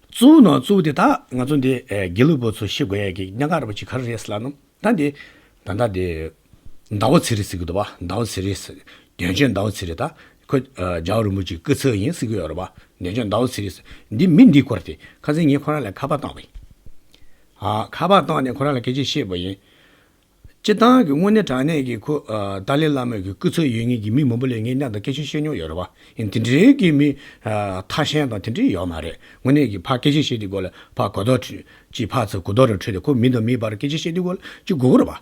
གཙོ་བོ་ནང་གཙོ་བོ་དེ་ད་ང་ཚོ་འདི་ཨེ་དགེ་ལུགས་པ་ཚོ་ཤེས་དགོས་ཡ་གི་གནད་འགག་རེད་པ་ཅིག་ག་རེ་རེད་ཟེར་ལབ་ན། ད་འདི་ད་ལྟ་འདི་ཟླ་བ་ཚེ་རིང་ཟེར་གྱི་འདུག་བ། ཟླ་བ་ཚེ་རིང་ཟེར། དོན་གཅོད་ཟླ་བ་ཚེ་རིང་། ད་ཁོ་ཨ་རྒྱལ་བ་རིན་པོ་ཆེའི་སྐུ་ཚབ་ཡིན་ཟེར་གྱི་ཡོད་རེད་བ། དོན་གཅོད་ཟླ་བ་ཚེ་རིང་ཟེར། འདི་མི་འདིའི་སྐོར་དེ་ཁ་སང་ངས་ཁོ་རང་ལ་ཁ་པར་བཏང་བ་ཡིན། ཨ་ཁ་པར་བཏང་ནས་ཁོ་རང་ལ་སྐད་ཆ་བཤད་པ་ཡིན། སྤྱིར་བཏང་གི་དངོས་གནས་དྲང་གནས་ཀྱི་ཁོ་ཨ་ཏཱ་ལའི་བླ་མའི་གི་སྐུ་ཚབ་ཡོད་མཁན་གྱི་མི་མང་པོ་ལ་ངས་མཉམ་དུ་སྐད་ཆ་བཤད་མྱོང་ཡོད་རེད་བ། ཡིན་དེ་འདྲའི་གི་མི་ཨ་ཐ་ཤལ་དང་དེ་འདྲའི་ཡོད་མ་རེད། དངོས་གནས་ཀྱི་ཕར་སྐད་ཆ་བཤད་དུས་སྐོར་ལ་ཕར་གོ་རྟོགས་ཅིག་ཕར་ཚུར་གོ་རྟོགས་རེ་འཕྲོད་དེ། ཁོ་མི་དང་མིའི་བར་སྐད་ཆ་བཤད་དུས་སྐོར་ལ་ཅིག་གོ་གི་རེད་བ།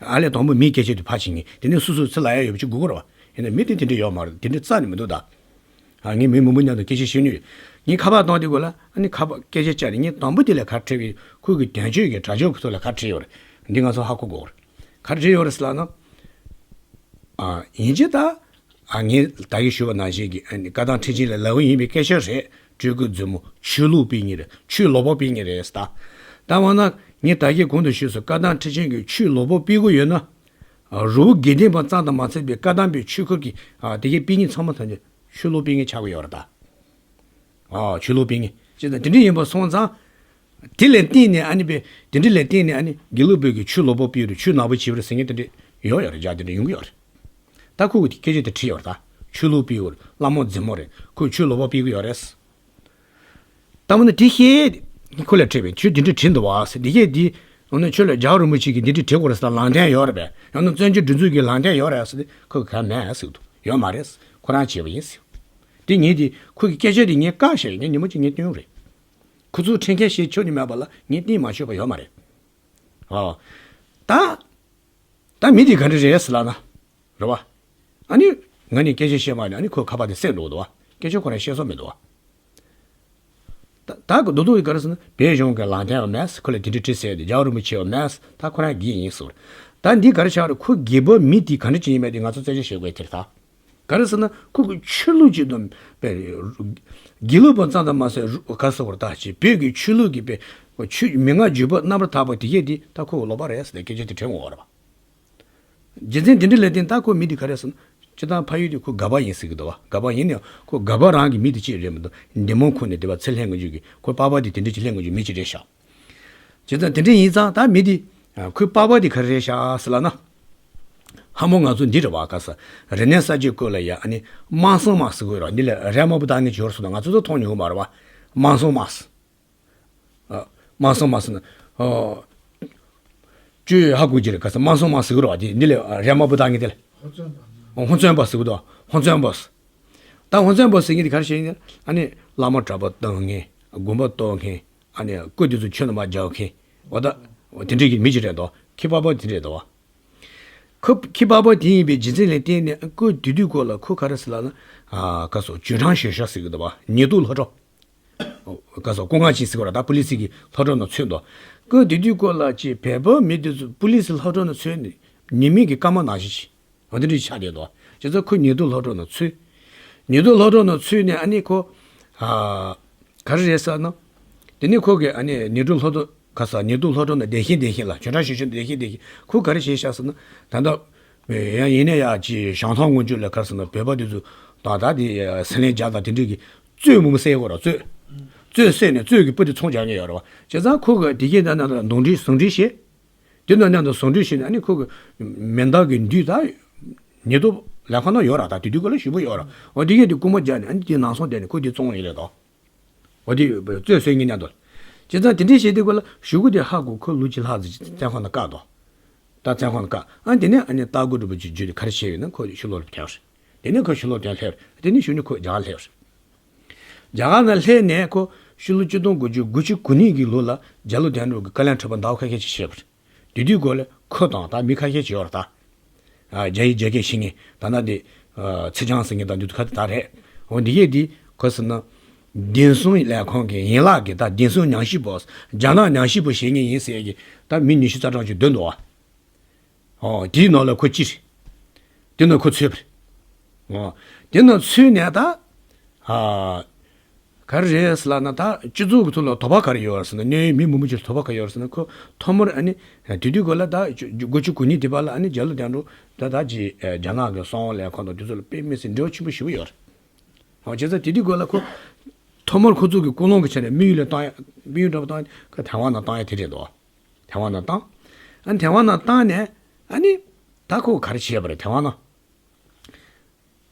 ཨ་ལས་དང་པོ་མིའི་སྐད་ཆ་དེ་ཕར་ཕྱིན་ངེས། དེ་ནས་སོ་སོས་ཚུར་ལབ་ཡ་ཡོད་པ་ཅིག་གོ་གི་རེད་བ། ཡིན་ན་མི་དེ་དེ་འདྲ་ཡོད་མ་རེད། དེ་འདྲ་རྩ་ནས་མི་འདུག་ད། ཨ་ངས་མི་མང་པོ་མཉམ་དུ་སྐད་ཆ་བཤད་མྱོང་ཡོད། ངས་ཁ་པར་བཏང་དུས་སྐོར་ལ་ཨ་ནི་ཁ་པར་སྐད་ཆ་བཅར་ནས། ངས་དང་པོ་དེ་ལ་ག་རེ་དྲིས་པ་ཡིན། ཁོ་གི་དོན་གཅོད་ཀྱི་དྲ་ཕྱོགས་ཀྱི་ཐོག་ལ་ག་རེ་བྲིས་ཡོད་རེད། འདི་ང་ཚོ་ཧ་གོ་དགོས་རེད། ག་རེ་བྲིས་ཡོད་རེད་ཟེར་ལབ་ན། ཨ་ཡིན་གཅིག་ད། ཨ་ངས་ད་གིན་ཞུས་པ་ནང་བཞིན་གྱི་ཨ་ནི་བཀའ་བཏང་ཁྲི་ཆེན་ལ་ལབ་ཀྱི་ཡིན་པའི་སྐད་ཆ་རེད། སྤྲུལ་སྐུ་མཛུབ་མོ་ཆོས་ལུགས་སྤེལ་མཁན་རེད། ཆོས་ལོག་པ་སྤེལ་མཁན་རེད་ཟེར། ད་ད་འོ་ན་ངས་ད་གིན་གོང་དུ་ཞུས་སོང་། བཀའ་བཏང་ཁྲི་ཆེན་གྱིས་ཆོས་ལོག་པ་སྤེལ་གྱི་ཡོད་ན། ཨ་རི་བོ་དགེ་ལྡན་པ་ཙམ་དུ་མ་ཟད་པའི་བཀའ་གདམས་པའི་ཆོས་སྐོར་གྱི་ཨ་དེ་གའི་སྤེལ་མཁན་ཚང་མ་ཐམས་ཅད་ཆོས་ལོག་སྤེལ་མཁན་ཆགས་ཀྱི་ཡོད་རེད་ད། ཨ་ཆོས་ལུགས་སྤེལ་མཁན་ཅེས་དང་དེ་འདྲ་ཡིན་པ་སོང་ཙང་། དེ་ལ་བརྟེན་ནས་ཨ་ནི་པའི་དེ་འདྲ་ལ་བརྟེན་ནས་ཨ་ནི་དགེ་ལུགས་པའི་གི་ཆོས་ལོག་པ་སྤེལ་རེད། ཆོས་ནག་པོ་བྱས་པ་རེད་ཟེར་མཁན་དེ་འདྲ་ཡོང་ཡོད་རེད། རྒྱ་དེ་འདྲ་ཡོང་གི་ཡོད་རེད། ད་ཁོ་གི་སྐད་ཆ་དེ་བྲིས་ཡོད་རེད་ད། ཆོས་ལུགས་སྤེལ་ཡོད་རེད། བླ་མ་མཛུབ་མོ་རེད། ཁོས་ཆོས་ལོག་པ་སྤེལ་གི་ཡོད་རེད། ད་འོ་ན་དེ་བཤད། ཁོ་ལ་དྲིས་པས། ཁྱོད་དེ་འདྲ་བྲིས་འདུག་བ་ཟེར། དེ་གས་དེ་འོ་ན་ཁྱོད་ལ་རྒྱལ་བ་རིན་པོ་ཆེ་གིས་འདི་འདྲ་བྲིས་དགོས་རེད་ཟེར་ལམ་སྟོན་ཡོད་རེད་པས། ཡང་ན་བཙན་བྱོལ་སྒྲིག་འཛུགས་ཀྱི་ལམ་སྟོན་ཡོད་རེད་ཟེར་ཏེ། ཁོ་གིས་གང་མེད་ཟེར་གི་འདུག་ཡོད་མ་རེད། ཁོ་རང་བྱས་པ་ཡིན་ཟེར། དེ་ངས་དེ་ཁོ་གི་སྐད་ཆ་དེ་ངས་བཀག་བཞག་ཡིན། ངས་ཉིན་མོ་གཅིག་ངས་བཏོན་རེད། ཁོ་ཚོས་འཁྲབ་མཁན་བཤད་ཆོག་ནི་མེད་པ་ལ་ངས་བསྟན་མ་ཆོག་པ་ཡོད་མ་རེད། ཨོ། ད། ད་མི་དེ་ག་འདྲ་རེད་ཟེར་ལབ་ན། རེད་བ། ཨ་ནི། ང་ནི་སྐད་ཆ་བཤད་མ་ནི། ཨ་ནི་ཁོས་ཁ་པར་དེ་བསད་འགྲོ་གི་འདུག་བ། སྐད་ཆ་ཁོ་རང་བཤད་ས་མི་འདུག་བ། ད་ད་གི་རྡོག་རྡོག་གི་ག་རེ་ཟེར་ན། བོད་གཞུང་གི་ལམ་སྟོན་ཡང་མེད། ཁོ་ལ་དེ་འདྲ་དྲིས་ཟེར་ཏེ། རྒྱལ་བ་རིན་པོ་ཆེ་ཡང་མེད། ད་ཁོ་རང་གིས་ཡིན་ཟེར། ད་འདི་ག་རེ་ཆགས་རེད། ཁོ་སྒེར་པ་མི་དེ་ག་འདྲ་ཅིག་ཡིན་མིན་དེ་ང་ཚོ་རྩད་གཅོད་བྱེད་དགོས་དེ་རེད་ད། ག་རེ་ཟེར་ན་ཁོ་གི་ཆོས་ལུགས་ཅིག་དང་པའི་དགེ་ལུགས་པ་ཙམ་དུ་མ་ཟད་རུ་ག་ཟེར་བར་ཐག་ཆོད་པའི་གི་ཆོས་ལུགས་ཀྱི་པའི་ཆོས་མན་ངག་བརྒྱུད་པ་རྣམ་པར་དག་པ་དེ་གས་དེ་ད་ཁོ་གི་ལོག་པ་རེད་ཟེར་ཏེ་སྐད་ཆ་དེ་དྲན་འོང་བ་རེད་པ། རྒྱུ་མཚན་དེ་འདྲ་ལ་བརྟེན་ད་ཁོ་མི་དེ་ག་རེ་ཟེར་ན། སྤྱིར་བཏང་ཕ་ཡུལ་དེ་ཁོ་སྒ་པ་ཡིན་ཟེར་གི་འདུག་བ། སྒ་པ་ཡིན་ནའང་ཁོ་སྒ་པ་རང་གི་མི་དེ་གཅིག་རེད་མི་འདུག་འདེམས་ཁོངས་ནས་དེ་བ་ཚུར་ལེན་དགོས་རྒྱུ་གི། ཁོ་པགས་པ་དེ་དེ་འདྲ་ཅིག་ལེན་དགོས་རྒྱུ་མི་གཅིག་རེད་ཤག་བྱས་ཙང་དེ་འདྲ་ཡིན་ཙང་ད་མི་དེ། ཨ། ཁོའི་པགས་པ་དེ་ག་རེ་རེད་ཤག་ཟེར་ལབ་ན། ཧ་མོ་ང་ཚོ་འདི་རེད་བ། ག་ས་རིག་གནས་གསར་བརྗེའི་སྐོར་ལ་ཡ་ཨ་ནི་དམར་གསང་དམར་ཟེར་གི་ཡོད་རེད་བ། འདི་ལ་རས་དམར་པོ་བཏགས་མཁན་ཅིག་ཡོད་རེད་ཟེར་ན། ང་ཚོ་ཚོ་མཐོང་མྱོང་གི་མ་རེད་བ། དམར་གསང་དམར། ཨ། དམར་གསང་དམར་ཟེར་ན། ཨ། ཁྱོས་ཧ་གོ་གི་རེད། ག་ས་དམར་གསང་དམར་ཟེར་གི་རེད་བ། དེ་འདི་ལ་རས་དམར་པོ་བཏགས་མཁན་དེ་ལ་ཧོར་བཙོན་པ་ཟེར་གི་འདུག་ཧོར་བཙོན་པ་ཟེར། ད་ཧོར་བཙོན་པ་ཟེར་མཁན་དེ་ག་རེ་བྱེད་མཁན། ཨ་ནི་བླ་མ་གྲྭ་པ་བཏང་མཁན། དགོན་པ་གཏོར་མཁན། ཨ་ནི་སྐུ་དེ་ཚོ་ཆུ་ནང་མར་སྦྱར་མཁན། འོ་ད་དེ་འདྲའི་གི་མི་ཅིག་རེད་དོ། ཁྱི་པགས་པ་དེ་རེད་དོ། ཁོ་ཁྱི་པགས་པ་དེ་ཡིན་པའི་རྒྱུ་མཚན་ལ་བརྟེན་ནས་སྐུ་དེ་དུས་སྐོར་ལ་ཁོ་ག་རེ་ཟེར་ལབ་ན། ཨ། ག་ས་ཇོ་ཁྲང་ཞེ་ཤ་ཟེར་གི་འདུག་བ། ཉེས་རྡུང་སློབ་གྲྭ། ག་ས་སྐུ་ངལ་ཅན་ཟེར་གི་རེད། ད་པུ་ལི་སི་གི་སློབ་གྲྭ་ནང་ཚུད་འདུག་སྐུ་དེ་དུས་སྐོར་ལ་ཅིག་བོད་པ་མི་དེ་ཚོ་པུ་ལི་སི་སློབ་གྲྭ་ནང་ཚུད་ནས། ཉི་མའི་གི་སྐར་མ་ནང་བཞིན་ཞིག་འོ་དེ་འདྲ་ཆགས་བསྡད་འདུག་བ། བྱས་ཙང་ཁོ་ཉེ་དུ་ལྷོ་འགྲོ་ན་ཚུད། ཉེ་དུ་ལྷོ་འགྲོ་ན་ཚུད་ནས་ཨ་ནི་ཁོ། ཨ། ག་རེ་རེད་ཟེར་ན། དེ་ནས་ཁོ་གི་ཨ་ནི་ཉེ་དུ་ལྷོ་འགྲོ་ག་ས་ཉེ་དུ་ལྷོ་འགྲོ་ན་བདེ་ཞིང་བདེ་ཞིང་ལ་ཆོས་གྲགས་ཞུ་ཆོས་བདེ་ཞིང་བདེ་ཞིང་ཁོ་ག་རེ་བྱས་ཤག་ཟེར་ན། ད་ལྟ། ཡང་ཡིན་ན་ཡང་ཅི་བྱང་ཐང་སྔོན་འཇུག་ལ་ག་རེ་ཟེར་ན་བོད་པ་དེ་ཚོ་དང་ད་དེ་སེང་ལན་རྒྱག་དང་དེ་འདྲས་ཀྱི་རྩོད་མུ་མུ་བསད་ཡོད་ར་རྩོད། རྩོད་བསད་ནས་རྩོད་ཀྱི་སྤུ་དེ་ཚོང་རྒྱག་མཁན་ཡོད་ར་བ། བྱས་ཙང་ཁོ་གི་དེ་གའི་ད་ན་ད་འདོན་འགྲིག་ཟུང་འགྲིག་བྱས། དེ་ནང་མཉམ་དུ་ཟུང་འབྲེལ་བྱས་ནས་ཨ་ནི་ཁོ་གི་མེ་མདའ་གི་མདུད་ད་ཉེ་དུ་ལས་ཁང་ནང་ཡོད་ར། ད་དེ་དུས་སྐབས་ལ་ཞེ་པོ་ཡོད་ར། འོ་དེ་གས་དེ་རྐུན་མ་རྒྱག་ནས་ཨ་ནི་དེ་ནང་སོང་བསྡད་ནས་ཁོ་དེ་བཙོང་ཡིན་ལས་དོ། འོ་དེ་རྩོད་བཟོས་ངེས་མཉམ་དུ། བྱས་ཙང་དེ་འདྲའི་བྱས་དུས་སྐབས་ལ་གཞུག་གུ་དེ་ཧ་གོ་ཁོ་ལོ་གཅིག་ལྷག་ཙམ་ཅིག་བཙོན་ཁང་ནང་བཀག་དོ། ད་བཙོན་ཁང་ནང་བཀག་ཨ་དེ་ནས་ཨ་ནི་རྟ་མགོ་གྲུ་པ་ཅིག་བརྒྱུད་དེ་ག་རེ་བྱས་ཡོད་ན་ཁོ་ཕྱི་ལོགས་ལ་ཐལ་ར། དེ་ནས་ཁོ་ཕྱི་ལོགས་ཐལ་ལྷེབ་ར། དེ་ནས་གཞུག་ནས་ཁོ་རྒྱ་གར་ལྷེབ་ར། རྒྱ་གར་ནང་སླེབས་ནས་ཁོ་ཕྱི་ལོ་ཆིག་སྟོང་དགུ་བརྒྱ་དགུ་བཅུ་གོ་གཉིས་ཀྱི་ལོ་ལ་རྒྱ་ལོ་དོན་གྲུབ་ཀྱིས་བཀའ་བློན་ཁྲི་པ་ཟླ་བ་ཁ་ཤས་ཅིག་བྱས་པ་རེད། དེ་དུས་སྐབས་ལ་ཁོ་དང་ད་མི་ཁ་ཤས་ཅིག་ཡོད་རེད་ད། ཨ། རྒྱ་ཡིག་རྒྱ་སྐད་ཤེས་མཁན་ད་ལྟ་དེ། ཨ། ཚེ་བྱང་ཟེར་མཁན་དང་དེ་ཚོ་ཁ་ད་རེད། འོ་འདི་གས་འདི་ག་རེ་ཟེར་ན། བདེ་སྲུང་ལས་ཁུངས་ཀྱི་ཡན་ལག་གི་ད་བདེ་སྲུང་ཉམས་ཞིབ་པ། རྒྱ་ནག་ཉམས་ཞིབ་པ་བྱེད་མཁན་ཡིན་ཟེར་གྱི་ད་མི་ཉི་ཤུ་རྩ་གྲངས་ཅིག་བསྡད་འདུག་བ། ཨོ། དེའི་ནང་ལ་ཁོ་གཅིག་རེད། དེ་ནང་ཁོ་ཚུད་པ་རེད། ཨོ། དེ་ནང་ཚུད་ནས་ད། ཨ། ག་རེ་རེད་ཟེར་ལབ་ན་ད་སྤྱི་ཚོགས་ཀྱི་ཐོག་ལ་དོགས་པ་ག་རེ་ཡོད་རེད་ཟེར་ན། གནད་ཡོད་མི་མང་པོ་ཅིག་ལ་དོགས་པ་ག་རེ་ཡོད་རེད་ཟེར་ན། ཁོ་ཐོག་མར་ཨ་ནི་དེ་དུས་སྐབས་ལ་ད་དགུ་བཅུ་གོ་གཉིས་དེ་བར་ལ་ཨ་ནི་རྒྱ་ལོ་དོན་གྲུབ་ད་ད་ཅིག་རྒྱ་ནག་གི་གསང་བ་ལས་ཁང་དང་དེ་ཚོ་ལ་དཔེ་མི་སྲིད་འབྲེལ་བ་ཆེན་པོ་ཞེ་པོ་ཡོད་རེད། ཨོ། བྱས་ཙང་དེ་དུས་སྐབས་ལ་ཁོ་ཐོག་མར་ཁོ་ཚོ་གི་ཀུན་སློང་གི་ཆ་ནས་དམིགས་ཡུལ་ལ་བཏང་ཡ། དམིགས་ཡུལ་འདྲ་པོ་བཏང་ཡ་ཁོ་ཐའེ་ཝན་ནང་བཏང་ཡ་དེ་རེད་འདུག་ཐའེ་ཝན་ནང་བཏང་། ཨ་ནི་ཐའེ་ཝན་ནང་བཏང་ནས་ཨ་ནི་ད་ཁོ་ག་རེ་བྱས་པ་རེད་ཐའེ་ཝན་ནང་།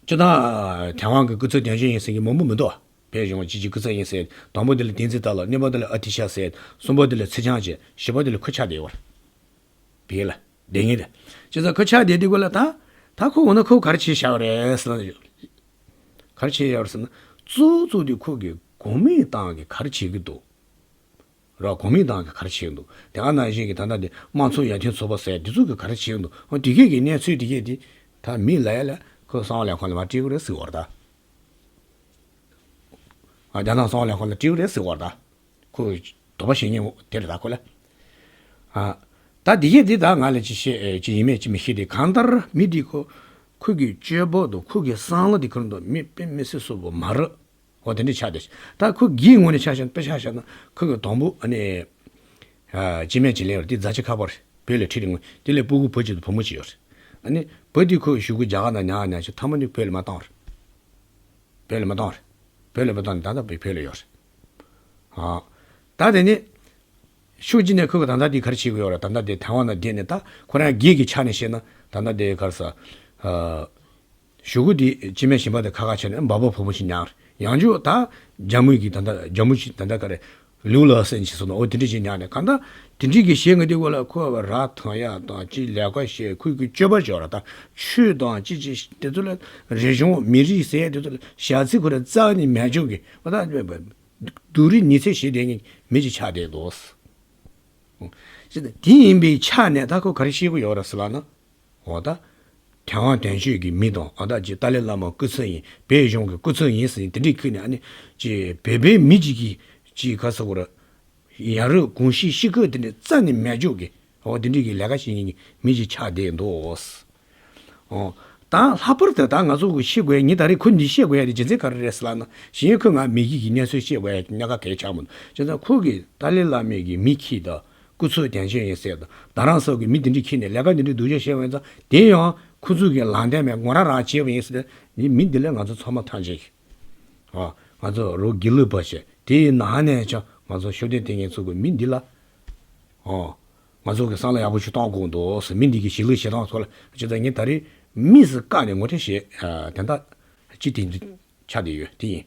སྤྱིར་བཏང་ཐའེ་ཝན་གྱི་སྐུ་ཚབ་དོན་གཅོད་ཡིན་ཟེར་མཁན་མང་པོ་མི་འདུག་བོད་གཞུང་གཅིག་གི་སྐུ་ཚབ་ཡིན་ཟེར། དང་པོ་དེ་ལ་བསྟན་འཛིན་ཏཱ་ལ། གཉིས་པ་དེ་ལ་ཨ་ཏི་ཤ་ཟེར། གསུམ་པ་དེ་ལ་ཚེ་བྱང་བྱས། བཞི་པ་དེ་ལ་ཁོ་ཆགས་བསྡད་ཡོད་རེད། བོད་ལ་བསྡད་མཁན་རེད། བྱས་ཙང་ཁོ་ཆགས་བསྡད་དུས་སྐབས་ལ་ད་ད་ཁོ་འོ་ན་ཁོ་ག་རེ་བྱས་བཞག་པ་རེད་ཟེར་ན། ག་རེ་བྱས་བཞག་པ་རེད་ཟེར་ན། གཙོ་བོ་གཙོ་དེ་ཁོ་གི་གོ་མིན་ཏང་གིས་ག་རེ་བྱེད་ཀྱི་འདུག་ར། གོ་མིན་ཏང་གིས་ག་རེ་བྱེད་ཀྱི་འདུག་དེ་ག་ནང་བཞིན་གྱི་ད་ལྟ་དེ་དམངས་གཙོ་ཡར་ཐོན་ཚོགས་པ་ཟེར་དེ་ཚོ་གིས་ག་རེ་བྱེད་ཀྱི་འདུག་འོ་དེ་གས་ཀྱི་གནས་ཚུལ་དེ་གས་དེ་ད་མི་ལ་ཡ་ལ་ཁོ་གསང་བ་ལས་ཁང་ལ་མར་སྤྲད་དགོས་རེད་ཟེར་བ་རེད་ད། ཨ། རྒྱ་ནག་གསང་བ་ལས་ཁང་ལ་སྤྲད་དགོས་རེད་ཟེར་བ་རེད་ད། ཁོ་དོགས་པ་བྱེད་མཁན་དེ་རེད་ད་ཁོ་ལ། ཨ། ད་དེ་གས་དེ་ད་ང་ལ་ཅི་བཤད་ཅི་ཡིན་མེད་ཅི་མི་ཤེས་དེ། གང་ལྟར་མི་དེ་ཁོ་ཁོ་གི་སྤྱོད་པ་དང་ཁོ་གི་བསམ་བློ་དེ་ཁོ་རང་དང་མི་དཔེ་མི་སྲིད་སོ་པོ་མ་རེད། འོ་དེ་འདྲ་ཆགས་ཏེ། ད་ཁོ་སྒེར་ངོས་ནས་ཆ་བཞག་ན་དཔེ་ཆ་བཞག་ན་ཁོ་གི་དང་པོ་ཨ་ནི། ཨ། སྐྱེ་དམན་བྱེད་ལས་ཡོད་རེད། དེ་རྫ་ཆུ་ཁ་པར་རེད། བོད་ལ་ཁྲིད་རིང་དེ་ལས་སྤུ་གུ་བུ་གཅིག་དང་བུ་མོ་གཅིག་ཡོད་རེད། ཨ་ནི་བུ་དེ་ཁོ་གཞུག་གུ་རྒྱ་གར་ནང་ཉར་ཉར་བྱས་མཐའ་མ་ནི་བོད་ལ་མར་བཏང་རེད། བོད་ལ་མར་བཏང་རེད། བོད་ལ་མར་བཏང་ནས་ད་ལྟ་བོད་ལ་ཡོད་རེད། ཨ། ད་དེ་ནི། ཕྱོགས་གཅིག་ནས་ཁོ་གི་ད་ལྟ་དེ་ག་རེ་བྱེད་ཀྱི་ཡོད་རེད། ད་ལྟ་དེ་ཐའེ་ཝན་ནང་བསྡད་ནས་ད་ཁོ་རང་སྒེར་གྱི་ཆ་ནས་བཤད་ན་ད་ལྟ་དེ་ག་རེ་ཟ། ཨ། གཞུག་གུ་དེ་སྐྱེ་དམན་གཞན་པ་དེ་ཁ་ཁ་བྱས་ནས་འབའ་པ་བུ་མོ་ཞིག་ཉར། ཡང་བསྐྱར་ད་རྒྱ་མི་གི་ད་ལྟ་རྒྱ་མི་ཞིག་ད་ལྟ་ག་རེ་ལུའུ་ལ་སན་ཞིག་སོང་ན་འོ་དེ་འདྲ་ཞིག་ཉར་ནས་གང་ལྟར་དེ་འདྲ་གི་བྱེད་མཁན་དེ་གོ་ལ་ཁོ་ར་ཐང་ཡ་དང་ཅི་ལས་ཀ་བྱེད་ཁོ་གི་སྤྱོད་པ་སྦྱོར་དང་ཆོས་དང་ཅི་ཅི་དེ་ཚོ་ལ་རིག་གཞུང་མི་རིགས་ཟེར་དེ་ཚོ་ལ་ཞག་ཚི་ཁོ་ར་རྩ་ནས་མེད་ཅོག་གི་འོ་ད། སྡུག་རུས་ཉི་ཚེ་བྱེད་བསྡད་མཁན་མི་ཅིག་ཆགས་བསྡད་འདུག་དེ་ཡིན་པའི་ཆ་ནས་ད་ཁོ་ག་རེ་བཤད་ཀྱི་ཡོད་རེད་ཟེར་ལབ་ན། འོ་ད། ཐའེ་ཝན་དོན་གཅོད་ཀྱི་མི་དང་ཨ་ད་ཅིག་ཏཱ་ལའི་བླ་མ་སྐུ་ཚབ་ཡིན། བོད་གཞུང་གི་སྐུ་ཚབ་ཡིན་ཟེར་དེ་འདྲའི་ཁུལ་ནས་ཨ་ནི་ཅིག་བོད་པའི་མི་ཅིག་གིས་ཅིག་ག་ཟེར་དགོས་རེད། ཡ་རབས་གོམས་གཤིས་ཤི་ཁུ་དེ་འདྲའི་རྩ་ནས་མེད་ཅོག་གི་འོ་དེ་འདྲའི་གི་ལས་ཀ་བྱེད་མཁན་གྱི་མི་ཅིག་ཆགས་བསྡད་འདུག་འོ། ད་ལྷག་པར་དུ་ད་ང་ཚོ་གི་ཤེས་དགོས་ཡ་ངས་ད་རེས་ཁོ་འདི་བཤད་དགོས་ཡ་དེ་རྒྱུ་མཚན་ག་རེ་རེད་ཟེར་ལབ་ན། གཞན་ཁོས་ང་མི་གི་གི་གནས་ཚུལ་བཤད་དགོས་ཡ་གནད་འགག་གལ་ཆགས་མི་འདུག་བྱས་ཙང་ཁོ་གིས་ཏཱ་ལའི་བླ་མའི་གི་མི་ཁྱེར་དང་སྐུ་ཚབ་དོན་གཅོད་ཡིན་ཟེར་དང་རྡ་རམ་ས་ལ་གི་མི་དེ་འདྲ་ཁྱེར་ནས་ལས་ཀ་དེ་འདྲ་སྡུག་ཅག་བཤད་པ་ཡིན་ཙང་དེ་ཡང་ཁོ་ཚོ་གི་ལམ་སྟོན་མེད་ངོ་ར་རང་བྱས་པ་ཡིན་ཟེར་ནས་མི་འདི་ལས་ང་ཚོ་ཚང་མ་ཐམས་ཅད་ཀྱིས། ཨ། ང་ཚོ་རོགས་སྒྱིད་ལུག་པ་བྱས་དེའི་ནང་ནས་ཀྱང་ང་ཚོ་ཤུགས་ལྡན་བསྟེན་མཁན་ཚོ་གི་མི་འདི་ལ། ཨོ། ང་ཚོ་གི་བསམ་བློ་ཡག་པོ་ཞིག་གཏོང་དགོས་འདུག་ཟེར། མི་འདི་གི་གཞིས་ལུས་བྱེད་སྟངས་ཐོག་ལ་ཇི་ལྟར་ངས་ད་རེས་དམིགས་སུ་བཀར་ནས་ངོ་སྤྲོད་བྱས། ཨ། དེ་འདྲ་ཅི་དེ་འདྲ་ཆགས་བསྡད་ཡོད་དེ་ཡིན།